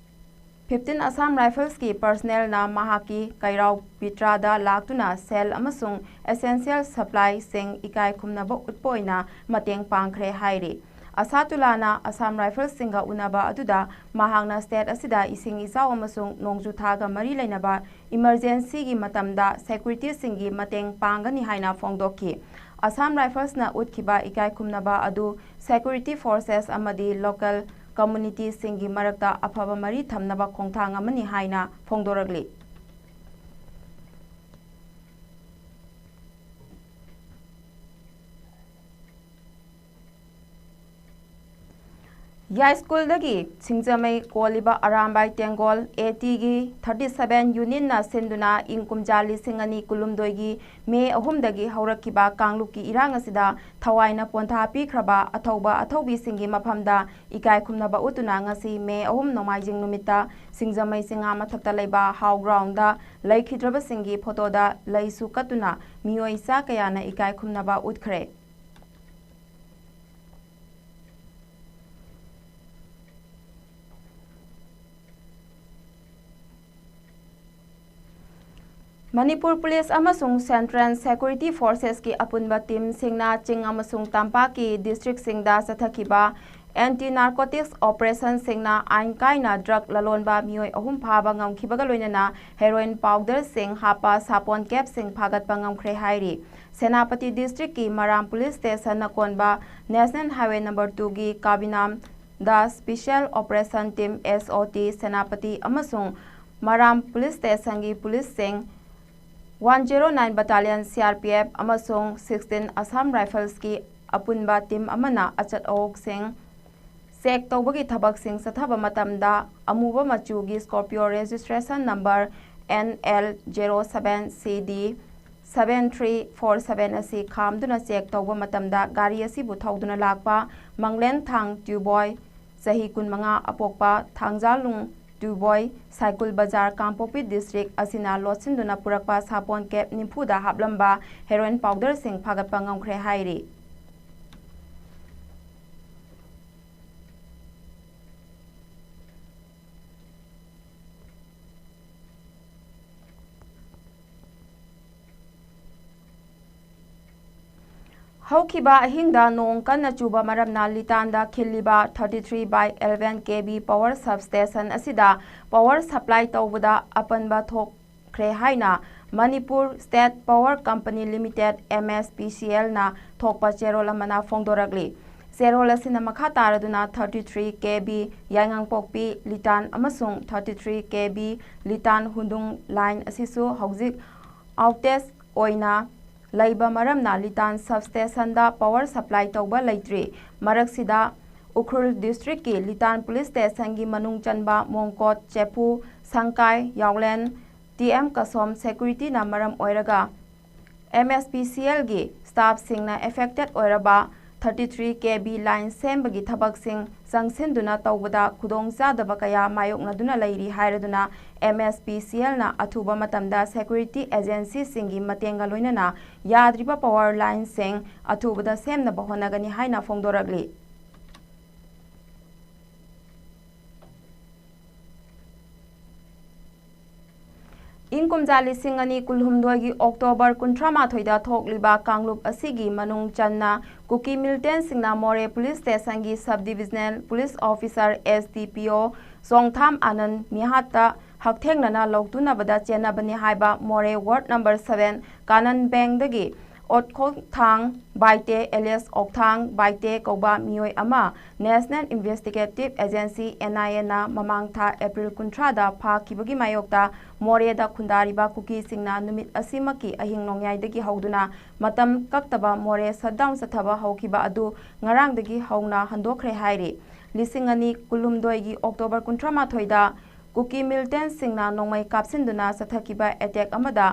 fifteen Assam Rifles ꯀꯤ personnel ꯅ ꯃꯍꯥꯛꯀꯤ ꯀꯩꯔꯥꯎ ꯄꯤꯇ꯭ꯔꯥꯗ ꯂꯥꯛꯇꯨꯅ ꯁꯦꯜ ꯑꯃꯁꯨꯡ essential supply ꯁꯤꯡ ꯏꯀꯥꯏ ꯈꯨꯝꯅꯕ ꯎꯠꯄ ꯑꯣꯏꯅ ꯃꯇꯦꯡ ꯄꯥꯡꯈ꯭ꯔꯦ ꯍꯥꯏꯔꯤ꯫ ꯑꯁꯥꯇꯨꯂꯥꯅ Assam Rifles ꯁꯤꯡꯒ ꯎꯅꯕ ꯑꯗꯨꯗ ꯃꯍꯥꯛꯅ state ꯑꯁꯤꯗ ꯏꯁꯤꯡ ꯏꯆꯥꯎ ꯑꯃꯁꯨꯡ ꯅꯣꯡꯖꯨ ꯊꯥꯒ ꯃꯔꯤ ꯂꯩꯅꯕ emergency ꯒꯤ ꯃꯇꯝꯗ security ꯁꯤꯡꯒꯤ ꯃꯇꯦꯡ ꯄꯥꯡꯒꯅꯤ ꯍꯥꯏꯅ ꯐꯣꯡꯗꯣꯛꯈꯤ꯫ Assam Rifles ꯅ ꯎꯠꯈꯤꯕ ꯏꯀꯥꯏ ꯈꯨꯝꯅꯕ ꯑꯗꯨ security forces ꯑꯃꯗꯤ local community ꯁꯤꯡꯒꯤ ꯃꯔꯛꯇ ꯑꯐꯕ ꯃꯔꯤ ꯊꯝꯅꯕ ꯈꯣꯡꯊꯥꯡ ꯑꯃꯅꯤ ꯍꯥꯏꯅ ꯐꯣꯡꯗꯣꯔꯛꯂꯤ꯫ ꯌꯥꯏꯁ꯭ꯀꯨꯜꯗꯒꯤ ꯁꯤꯡꯖꯃꯩ ꯀꯣꯜꯂꯤꯕ ꯑꯔꯥꯝꯕꯥꯏ ꯇꯦꯡꯒꯣꯜ ꯑꯦ ꯇꯤꯒꯤ ꯊꯥꯔꯇꯤ ꯁꯚꯦꯟ ꯌꯨꯅꯤꯌꯟꯅ ꯁꯤꯟꯗꯨꯅ ꯏꯪ ꯀꯨꯝꯖꯥ ꯂꯤꯁꯤꯡ ꯑꯅꯤ ꯀꯨꯟꯍꯨꯝꯗꯣꯏꯒꯤ ꯃꯦ ꯑꯍꯨꯝꯗꯒꯤ ꯍꯧꯔꯛꯈꯤꯕ ꯀꯥꯡꯂꯨꯞꯀꯤ ꯏꯔꯥꯡ ꯑꯁꯤꯗ ꯊꯋꯥꯏꯅ ꯄꯣꯟꯊꯥ ꯄꯤꯈ꯭ꯔꯕ ꯑꯊꯧꯕ ꯑꯊꯧꯕꯤꯁꯤꯡꯒꯤ ꯃꯐꯝꯗ ꯏꯀꯥꯏ ꯈꯨꯝꯅꯕ ꯎꯠꯇꯨꯅ ꯉꯁꯤ ꯃꯦ ꯑꯍꯨꯝ ꯅꯣꯡꯃꯥꯏꯖꯤꯡ ꯅꯨꯃꯤꯠꯇ ꯁꯤꯡꯖꯃꯩ ꯆꯤꯉꯥ ꯃꯊꯛꯇ ꯂꯩꯕ ꯍꯥꯎ ꯒ꯭ꯔꯥꯎꯟꯗ ꯂꯩꯈꯤꯗ꯭ꯔꯕꯁꯤꯡꯒꯤ ꯐꯣꯇꯣꯗ ꯂꯩꯁꯨ ꯀꯠꯇꯨꯅ ꯃꯤꯑꯣꯏ ꯆꯥ ꯀꯌꯥꯅ ꯏꯀꯥꯏ ꯈꯨꯝꯅꯕ ꯎꯠꯈ꯭ꯔꯦ꯫ ꯃꯅꯤꯄꯨꯔ ꯄꯨꯂꯤꯁ ꯑꯃꯁꯨꯡ ꯁꯦꯟꯇ꯭ꯔꯦꯜ ꯁꯦꯀ꯭ꯌꯨꯔꯤꯇꯤ ꯐꯣꯔꯁꯦꯁꯀꯤ ꯑꯄꯨꯟꯕ ꯇꯤꯝꯁꯤꯡꯅ ꯆꯤꯡ ꯑꯃꯁꯨꯡ ꯇꯝꯄꯥꯛꯀꯤ ꯗꯤꯁꯇ꯭ꯔꯤꯛꯁꯤꯡꯗ ꯆꯠꯊꯈꯤꯕ ꯑꯦꯟꯇꯤ ꯅꯥꯔꯀꯣꯇꯤꯛꯁ ꯑꯣꯄꯔꯦꯁꯟꯁꯤꯡꯅ ꯑꯥꯏꯟ ꯀꯥꯏꯅ ꯗ꯭ꯔꯒ ꯂꯂꯣꯟꯕ ꯃꯤꯑꯣꯏ ꯑꯍꯨꯝ ꯐꯥꯕ ꯉꯝꯈꯤꯕꯒ ꯂꯣꯏꯅꯅ ꯍꯦꯔꯣꯏꯟ ꯄꯥꯎꯗꯔꯁꯤꯡ ꯍꯥꯞꯄ ꯁꯥꯄꯣꯟ ꯀꯦꯞꯁꯤꯡ ꯐꯥꯒꯠꯄ ꯉꯝꯈ꯭ꯔꯦ ꯍꯥꯏꯔꯤ꯫ ꯁꯦꯅꯥꯄꯇꯤ ꯗꯤꯁꯇ꯭ꯔꯤꯛꯀꯤ ꯃꯔꯥꯝ ꯄꯨꯂꯤꯁ ꯁ꯭ꯇꯦꯁꯟꯅ ꯀꯣꯟꯕ ꯅꯦꯁꯅꯦꯜ ꯍꯥꯏꯋꯦ ꯅꯝꯕꯔ ꯇꯨꯒꯤ ꯀꯥꯕꯤꯅꯥꯝꯗ special operation team, S O T, Senapati ꯑꯃꯁꯨꯡ ꯃꯔꯥꯝ ꯄꯨꯂꯤꯁ ꯁ꯭ꯇꯦꯁꯟꯒꯤ ꯄꯨꯂꯤꯁꯁꯤꯡ, one zero nine battalion C R P F ꯑꯃꯁꯨꯡ ꯁꯤꯛꯁꯇꯤꯟ ꯑꯁꯥꯝ ꯔꯥꯏꯐꯜꯁꯀꯤ ꯑꯄꯨꯟꯕ ꯇꯤꯝ ꯑꯃꯅ ꯑꯆꯠ ꯑꯋꯣꯛꯁꯤꯡ ꯆꯦꯛ ꯇꯧꯕꯒꯤ ꯊꯕꯛꯁꯤꯡ ꯆꯠꯊꯕ ꯃꯇꯝꯗ ꯑꯃꯨꯕ ꯃꯆꯨꯒꯤ Scorpio registration number N L zero seven C D seven three four seven ꯑꯁꯤ ꯈꯥꯝꯗꯨꯅ ꯆꯦꯛ ꯇꯧꯕ ꯃꯇꯝꯗ ꯒꯥꯔꯤ ꯑꯁꯤꯕꯨ ꯊꯧꯗꯨꯅ ꯂꯥꯛꯄ ꯃꯪꯂꯦꯟꯊꯥꯡ ꯇ꯭ꯌꯨꯕꯣꯏ, ꯆꯍꯤ ꯀꯨꯟꯃꯉꯥ ꯑꯄꯣꯛꯄ ꯊꯥꯡꯖꯥꯂꯨꯡ ꯇ꯭ꯌꯨꯕꯣꯏ, ꯁꯥꯏꯀꯨꯜ ꯕꯖꯥꯔ, ꯀꯥꯡꯄꯣꯛꯄꯤ ꯗꯤꯁꯇ꯭ꯔꯤꯛ ꯑꯁꯤꯅ ꯂꯣꯠꯁꯤꯟꯗꯨꯅ ꯄꯨꯔꯛꯄ ꯁꯥꯄꯣꯟ ꯀꯦꯞ ꯅꯤꯐꯨꯗ ꯍꯥꯞꯂꯝꯕ ꯍꯦꯔꯣꯏꯟ ꯄꯥꯎꯗꯔꯁꯤꯡ ꯐꯥꯒꯠꯄ ꯉꯝꯈ꯭ꯔꯦ ꯍꯥꯏꯔꯤ꯫ ꯍꯧꯈꯤꯕ ꯑꯍꯤꯡꯗ ꯅꯣꯡ ꯀꯟꯅ ꯆꯨꯕ ꯃꯔꯝꯅ ꯂꯤꯇꯥꯟꯗ ꯈꯤꯜꯂꯤꯕ thirty three by eleven K V power substation ꯑꯁꯤꯗ power supply ꯇꯧꯕꯗ ꯑꯄꯟꯕ ꯊꯣꯛꯈ꯭ꯔꯦ ꯍꯥꯏꯅ Manipur State Power Company Limited, M S P C L ꯅ ꯊꯣꯛꯄ ꯆꯦꯔꯣꯜ ꯑꯃꯅ ꯐꯣꯡꯗꯣꯔꯛꯂꯤ꯫ ꯆꯦꯔꯣꯜ ꯑꯁꯤꯅ ꯃꯈꯥ ꯇꯥꯔꯗꯨꯅ thirty three K V ꯌꯥꯏꯉꯪꯄꯣꯛꯄꯤ ꯂꯤꯇꯥꯟ ꯑꯃꯁꯨꯡ thirty three K V ꯂꯤꯇꯥꯟ ꯍꯨꯟꯗꯨꯡ line ꯑꯁꯤꯁꯨ ꯍꯧꯖꯤꯛ outage ꯑꯣꯏꯅ ꯂꯩꯕ ꯃꯔꯝꯅ ꯂꯤꯇꯥꯟ substation ꯗ power supply ꯇꯧꯕ ꯂꯩꯇ꯭ꯔꯤ꯫ ꯃꯔꯛꯁꯤꯗ ꯎꯈ꯭ꯔꯨꯜ ꯗꯤꯁꯇ꯭ꯔꯤꯛꯀꯤ ꯂꯤꯇꯥꯟ ꯄꯨꯂꯤꯁ ꯁ꯭ꯇꯦꯁꯟꯒꯤ ꯃꯅꯨꯡ ꯆꯟꯕ ꯃꯣꯡꯀꯣꯠ, ꯆꯦꯐꯨ, ꯁꯪꯀꯥꯏ, ꯌꯥꯎꯂꯦꯟ, ꯇꯤ ꯑꯦꯝ ꯀꯁꯣꯝ ꯁꯦꯀ꯭ꯌꯨꯔꯤꯇꯤꯅ ꯃꯔꯝ ꯑꯣꯏꯔꯒ ꯑꯦꯝ ꯑꯦꯁ ꯄꯤ ꯁꯤ ꯑꯦꯜꯒꯤ ꯁ꯭ꯇꯥꯐꯁꯤꯡꯅ ꯑꯦꯐꯦꯛꯇꯦꯗ ꯑꯣꯏꯔꯕ ꯊꯥꯔꯇꯤ ꯊ꯭ꯔꯤ ꯀꯦ ꯚꯤ ꯂꯥꯏꯟ ꯁꯦꯝꯕꯒꯤ ꯊꯕꯛꯁꯤꯡ ꯆꯪꯁꯤꯟꯗꯨꯅ ꯇꯧꯕꯗ ꯈꯨꯗꯣꯡꯆꯥꯗꯕ ꯀꯌꯥ ꯃꯥꯌꯣꯛꯅꯗꯨꯅ ꯂꯩꯔꯤ ꯍꯥꯏꯔꯗꯨꯅ ꯑꯦꯝ ꯑꯦꯁ ꯄꯤ ꯁꯤ ꯑꯦꯜꯅ ꯑꯊꯨꯕ ꯃꯇꯝꯗ ꯁꯦꯀ꯭ꯌꯨꯔꯤꯇꯤ ꯑꯦꯖꯦꯟꯁꯤꯁꯤꯡꯒꯤ ꯃꯇꯦꯡꯒ ꯂꯣꯏꯅꯅ ꯌꯥꯗ꯭ꯔꯤꯕ ꯄꯥꯋꯔ ꯂꯥꯏꯟꯁꯤꯡ ꯑꯊꯨꯕꯗ ꯁꯦꯝꯅꯕ ꯍꯣꯠꯅꯒꯅꯤ ꯍꯥꯏꯅ ꯐꯣꯡꯗꯣꯔꯛꯂꯤ꯫ ꯏꯪ ꯀꯨꯝꯖꯥ ꯂꯤꯁꯤꯡ ꯑꯅꯤ ꯀꯨꯟꯍꯨꯝꯗꯣꯏꯒꯤ ꯑꯣꯛꯇꯣꯕꯔ ꯀꯨꯟꯊ꯭ꯔꯥ ꯃꯥꯊꯣꯏꯗ ꯊꯣꯛꯂꯤꯕ ꯀꯥꯡꯂꯨꯞ ꯑꯁꯤꯒꯤ ꯃꯅꯨꯡ ꯆꯟꯅ ꯀꯨꯀꯤ ꯃꯤꯂꯤꯇꯦꯟꯁꯤꯡꯅ ꯃꯣꯔꯦ ꯄꯨꯂꯤꯁ ꯁ꯭ꯇꯦꯁꯟꯒꯤ sub divisional police officer S D P O Chongtham ꯑꯥꯅꯟ ꯃꯤꯍꯥꯠꯇ ꯍꯛꯊꯦꯡꯅꯅ ꯂꯧꯇꯨꯅꯕꯗ ꯆꯦꯟꯅꯕꯅꯤ ꯍꯥꯏꯕ ꯃꯣꯔꯦ ꯋꯥꯔꯗ ꯅꯝꯕꯔ ꯁꯚꯦꯟ ꯀꯥꯅꯟ ꯕꯦꯡꯗꯒꯤ ꯑꯣꯠꯈꯣꯊꯥꯡ ꯕꯥꯏꯇꯦ ꯑꯦꯂꯤꯌꯥꯁ ꯑꯣꯛꯊꯥꯡ ꯕꯥꯏꯇꯦ ꯀꯧꯕ ꯃꯤꯑꯣꯏ ꯑꯃ ꯅꯦꯁꯅꯦꯜ ꯏꯟꯚꯦꯁꯇꯤꯒꯦꯇꯤꯚ ꯑꯦꯖꯦꯟꯁꯤ, ꯑꯦꯟ ꯑꯥꯏ ꯑꯦꯅ ꯃꯃꯥꯡ ꯊꯥ ꯑꯦꯄ꯭ꯔꯤꯜ ꯀꯨꯟꯊ꯭ꯔꯥꯗ ꯐꯥꯈꯤꯕꯒꯤ ꯃꯥꯌꯣꯛꯇ ꯃꯣꯔꯦꯗ ꯈꯨꯟꯗꯥꯔꯤꯕ ꯀꯨꯀꯤꯁꯤꯡꯅ ꯅꯨꯃꯤꯠ ꯑꯁꯤꯃꯛꯀꯤ ꯑꯍꯤꯡ ꯅꯣꯡꯌꯥꯏꯗꯒꯤ ꯍꯧꯗꯨꯅ ꯃꯇꯝ ꯀꯛꯇꯕ ꯃꯣꯔꯦ ꯁꯠꯗꯥꯎꯟ ꯆꯠꯊꯕ ꯍꯧꯈꯤꯕ ꯑꯗꯨ ꯉꯔꯥꯡꯗꯒꯤ ꯍꯧꯅ ꯍꯟꯗꯣꯛꯈ꯭ꯔꯦ ꯍꯥꯏꯔꯤ꯫ ꯂꯤꯁꯤꯡ ꯑꯅꯤ ꯀꯨꯟꯍꯨꯝꯗꯣꯏꯒꯤ ꯑꯣꯛꯇꯣꯕꯔ ꯀꯨꯟꯊ꯭ꯔꯥ ꯃꯥꯊꯣꯏꯗ ꯀꯨꯀꯤ ꯃꯤꯂꯤꯇꯦꯟꯁꯤꯡꯅ ꯅꯣꯡꯃꯩ ꯀꯥꯞꯁꯤꯟꯗꯨꯅ ꯆꯠꯊꯈꯤꯕ ꯑꯦꯇꯦꯛ ꯑꯃꯗ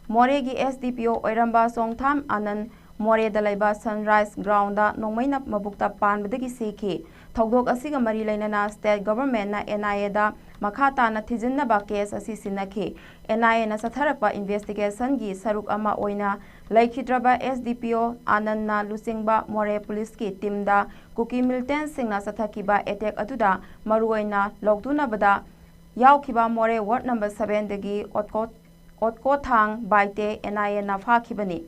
ꯃꯣꯔꯦꯒꯤ ꯑꯦꯁ ꯗꯤ ꯄꯤ ꯑꯣ ꯑꯣꯏꯔꯝꯕ ꯆꯣꯡꯊꯥꯝ ꯑꯥꯅꯟ ꯃꯣꯔꯦꯗ ꯂꯩꯕ ꯁꯟꯔꯥꯏꯖ ꯒ꯭ꯔꯥꯎꯟꯗ ꯅꯣꯡꯃꯩꯅ ꯃꯕꯨꯛꯇ ꯄꯥꯟꯕꯗꯒꯤ ꯁꯤꯈꯤ꯫ ꯊꯧꯗꯣꯛ ꯑꯁꯤꯒ ꯃꯔꯤ ꯂꯩꯅꯅ ꯁ꯭ꯇꯦꯠ ꯒꯚꯔꯟꯃꯦꯟꯠꯅ ꯑꯦꯟ ꯑꯥꯏ ꯑꯦꯗ ꯃꯈꯥ ꯇꯥꯅ ꯊꯤꯖꯤꯟꯅꯕ ꯀꯦꯁ ꯑꯁꯤ ꯁꯤꯟꯅꯈꯤ꯫ ꯑꯦꯟ ꯑꯥꯏ ꯑꯦꯅ ꯆꯠꯊꯔꯛꯄ ꯏꯟꯚꯦꯁꯇꯤꯒꯦꯁꯟꯒꯤ ꯁꯔꯨꯛ ꯑꯃ ꯑꯣꯏꯅ ꯂꯩꯈꯤꯗ꯭ꯔꯕ ꯑꯦꯁ ꯗꯤ ꯄꯤ ꯑꯣ ꯑꯥꯅꯟꯅ ꯂꯨꯆꯤꯡꯕ ꯃꯣꯔꯦ ꯄꯨꯂꯤꯁꯀꯤ ꯇꯤꯝꯗ ꯀꯨꯀꯤ ꯃꯤꯂꯤꯇꯦꯟꯁꯤꯡꯅ ꯆꯠꯊꯈꯤꯕ ꯑꯦꯇꯦꯛ ꯑꯗꯨꯗ ꯃꯔꯨꯑꯣꯏꯅ ꯂꯧꯇꯨꯅꯕꯗ ꯌꯥꯎꯈꯤꯕ ꯃꯣꯔꯦ ꯋꯥꯔꯗ ꯅꯝꯕꯔ ꯁꯚꯦꯟꯗꯒꯤ ꯑꯣꯠꯀꯣ-, ꯑꯣꯠꯀꯣꯊꯥꯡ ꯕꯥꯏꯇꯦ ꯑꯦꯟ ꯑꯥꯏ ꯑꯦꯅ ꯐꯥꯈꯤꯕꯅꯤ꯫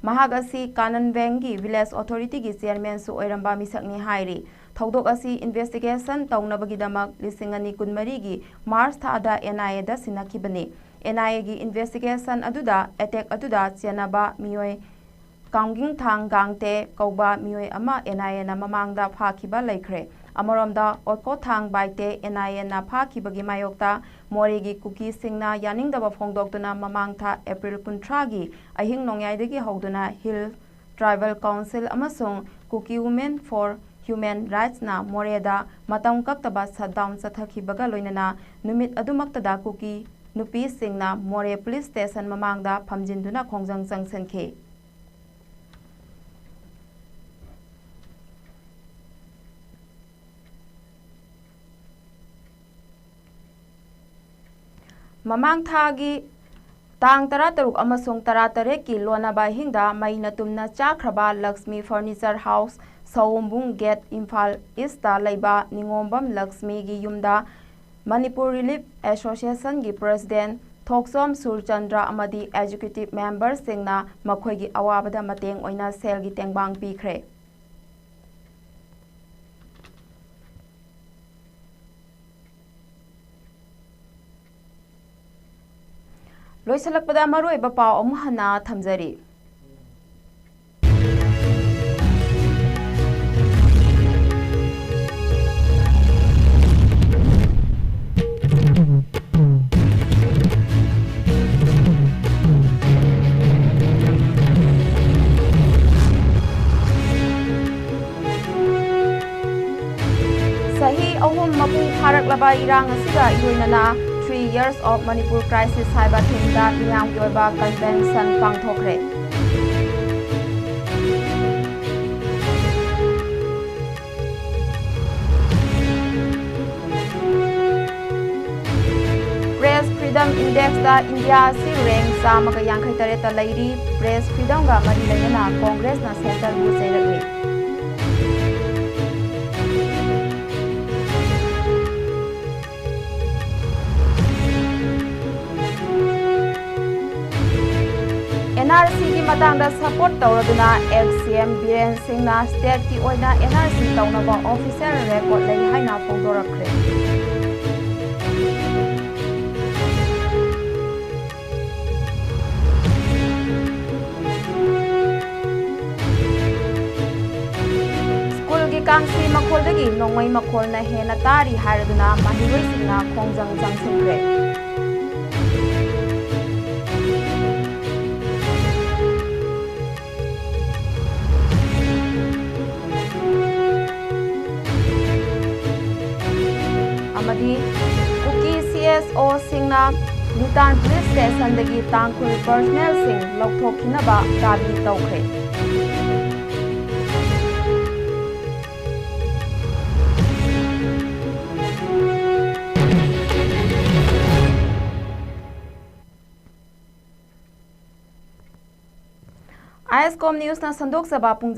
ꯃꯍꯥꯛ ꯑꯁꯤ ꯀꯥꯅꯟ ꯕꯦꯡꯒꯤ ꯚꯤꯂꯦꯖ ꯑꯣꯊꯣꯔꯤꯇꯤꯒꯤ ꯆꯤꯌꯔꯃꯦꯟꯁꯨ ꯑꯣꯏꯔꯝꯕ ꯃꯤꯁꯛꯅꯤ ꯍꯥꯏꯔꯤ꯫ ꯊꯧꯗꯣꯛ ꯑꯁꯤ ꯏꯟꯚꯦꯁꯇꯤꯒꯦꯁꯟ ꯇꯧꯅꯕꯒꯤꯗꯃꯛ ꯂꯤꯁꯤꯡ ꯑꯅꯤ ꯀꯨꯟꯃꯔꯤꯒꯤ ꯃꯥꯔꯆ ꯊꯥꯗ ꯑꯦꯟ ꯑꯥꯏ ꯑꯦꯗ ꯁꯤꯟꯅꯈꯤꯕꯅꯤ꯫ ꯑꯦꯟ ꯑꯥꯏ ꯑꯦꯒꯤ ꯏꯟꯚꯦꯁꯇꯤꯒꯦꯁꯟ ꯑꯗꯨꯗ ꯑꯦꯇꯦꯛ ꯑꯗꯨꯗ ꯆꯦꯟꯅꯕ ꯃꯤꯑꯣꯏ ꯀꯥꯡꯒꯤꯡꯊꯥꯡ ꯒꯥꯡꯇꯦ ꯀꯧꯕ ꯃꯤꯑꯣꯏ ꯑꯃ ꯑꯦꯟ ꯑꯥꯏ ꯑꯦꯅ ꯃꯃꯥꯡꯗ ꯐꯥꯈꯤꯕ ꯂꯩꯈ꯭ꯔꯦ꯫ ꯑꯃꯔꯣꯝꯗ, ꯑꯣꯠꯀꯣꯊꯥꯡ ꯕꯥꯏꯇꯦ ꯑꯦꯟ ꯑꯥꯏ ꯑꯦꯅ ꯐꯥꯈꯤꯕꯒꯤ ꯃꯥꯌꯣꯛꯇ ꯃꯣꯔꯦꯒꯤ ꯀꯨꯀꯤꯁꯤꯡꯅ ꯌꯥꯅꯤꯡꯗꯕ ꯐꯣꯡꯗꯣꯛꯇꯨꯅ ꯃꯃꯥꯡ ꯊꯥ ꯑꯦꯄ꯭ꯔꯤꯜ ꯀꯨꯟꯊ꯭ꯔꯥꯒꯤ ꯑꯍꯤꯡ ꯅꯣꯡꯌꯥꯏꯗꯒꯤ ꯍꯧꯗꯨꯅ ꯍꯤꯜ ꯇ꯭ꯔꯥꯏꯕꯦꯜ ꯀꯥꯎꯟꯁꯤꯜ ꯑꯃꯁꯨꯡ ꯀꯨꯀꯤ ꯋꯨꯃꯦꯟ ꯐꯣꯔ Human Rightsꯅ ꯃꯣꯔꯦꯗ ꯃꯇꯝ ꯀꯛꯇꯕ shutdown ꯆꯠꯊꯈꯤꯕꯒ ꯂꯣꯏꯅꯅ ꯅꯨꯃꯤꯠ ꯑꯗꯨꯃꯛꯇꯗ ꯀꯨꯀꯤ ꯅꯨꯄꯤꯁꯤꯡꯅ ꯃꯣꯔꯦ police station ꯃꯃꯥꯡꯗ ꯐꯝꯖꯤꯟꯗꯨꯅ ꯈꯣꯡꯖꯪ ꯆꯪꯁꯤꯟꯈꯤ꯫ ꯃꯃꯥꯡ ꯊꯥꯒꯤ ꯇꯥꯡ ꯇꯔꯥꯇꯔꯨꯛ ꯑꯃꯁꯨꯡ ꯇꯔꯥꯇꯔꯦꯠꯀꯤ ꯂꯣꯟꯅꯕ ꯑꯍꯤꯡꯗ ꯃꯩꯅ ꯇꯨꯝꯅ ꯆꯥꯛꯈ꯭ꯔꯕ Lakshmi Furniture House ꯁꯑꯣꯝꯕꯨꯡ gate, Imphal Eastꯇ ꯂꯩꯕ ꯅꯤꯉꯣꯝꯕꯝ ꯂꯛꯁꯃꯤꯒꯤ ꯌꯨꯝꯗ Manipur Relief Associationꯒꯤ president ꯊꯣꯛꯆꯣꯝ ꯁꯨꯔꯆꯟꯗ꯭ꯔ ꯑꯃꯗꯤ executive memberꯁꯤꯡꯅ ꯃꯈꯣꯏꯒꯤ ꯑꯋꯥꯕꯗ ꯃꯇꯦꯡ ꯑꯣꯏꯅ ꯁꯦꯜꯒꯤ ꯇꯦꯡꯕꯥꯡ ꯄꯤꯈ꯭ꯔꯦ꯫ ꯂꯣꯏꯁꯤꯜꯂꯛꯄꯗ ꯃꯔꯨꯑꯣꯏꯕ ꯄꯥꯎ ꯑꯃꯨꯛ ꯍꯟꯅ ꯊꯝꯖꯔꯤ꯫ ꯆꯍꯤ ꯑꯍꯨꯝ ꯃꯄꯨꯡ ꯐꯥꯔꯛꯂꯕ ꯏꯔꯥꯡ ꯑꯁꯤꯒ ꯏꯔꯣꯏꯅꯅ Three Years of Manipur Crisis ꯍꯥꯏꯕ themeꯗ ꯃꯤꯌꯥꯝꯒꯤ ꯑꯣꯏꯕ convention ꯄꯥꯡꯊꯣꯛꯈ꯭ꯔꯦ꯫ Press Freedom Indexꯇ ꯏꯟꯗꯤꯌꯥ ꯑꯁꯤ rank ꯆꯥꯝꯃꯒ ꯌꯥꯡꯈꯩ ꯇꯔꯦꯠꯇ ꯂꯩꯔꯤ꯫ Press freedomꯒ ꯃꯔꯤ ꯂꯩꯅꯅ ꯀꯣꯡꯒ꯭ꯔꯦꯁꯅ centreꯕꯨ ꯆꯩꯔꯛꯂꯤ꯫ NRCꯒꯤ ꯃꯇꯥꯡꯗ support ꯇꯧꯔꯗꯨꯅ ex CM ꯕꯤꯔꯦꯟ ꯁꯤꯡꯅ stateꯀꯤ ꯑꯣꯏꯅ NRC ꯇꯧꯅꯕ official record ꯂꯩ ꯍꯥꯏꯅ ꯐꯣꯡꯗꯣꯔꯛꯈ꯭ꯔꯦ꯫ ꯁ꯭ꯀꯨꯜꯒꯤ ꯀꯥꯡꯁꯤ ꯃꯈꯣꯜꯗꯒꯤ ꯅꯣꯡꯃꯩ ꯃꯈꯣꯜꯅ ꯍꯦꯟꯅ ꯇꯥꯔꯤ ꯍꯥꯏꯔꯗꯨꯅ ꯃꯍꯩꯔꯣꯏꯁꯤꯡꯅ ꯈꯣꯡꯖꯪ ꯆꯪꯁꯤꯟꯈ꯭ꯔꯦ꯫ ꯑꯣꯁꯤꯡꯅ ꯂꯨꯇꯥꯟ ꯄꯨꯂꯤꯁ ꯁ꯭ꯇꯦꯁꯟꯗꯒꯤ ꯇꯥꯡꯈꯨꯜ ꯄꯔꯁꯅꯦꯜꯁꯤꯡ ꯂꯧꯊꯣꯛꯈꯤꯅꯕ ꯗꯥꯕꯤ ꯇꯧꯈ꯭ꯔꯦ꯫ ꯑꯥꯏ ꯑꯦꯁ ꯀꯣꯝ ꯅ꯭ꯌꯨꯁꯅ ꯁꯟꯗꯣꯛꯆꯕ ꯄꯨꯡ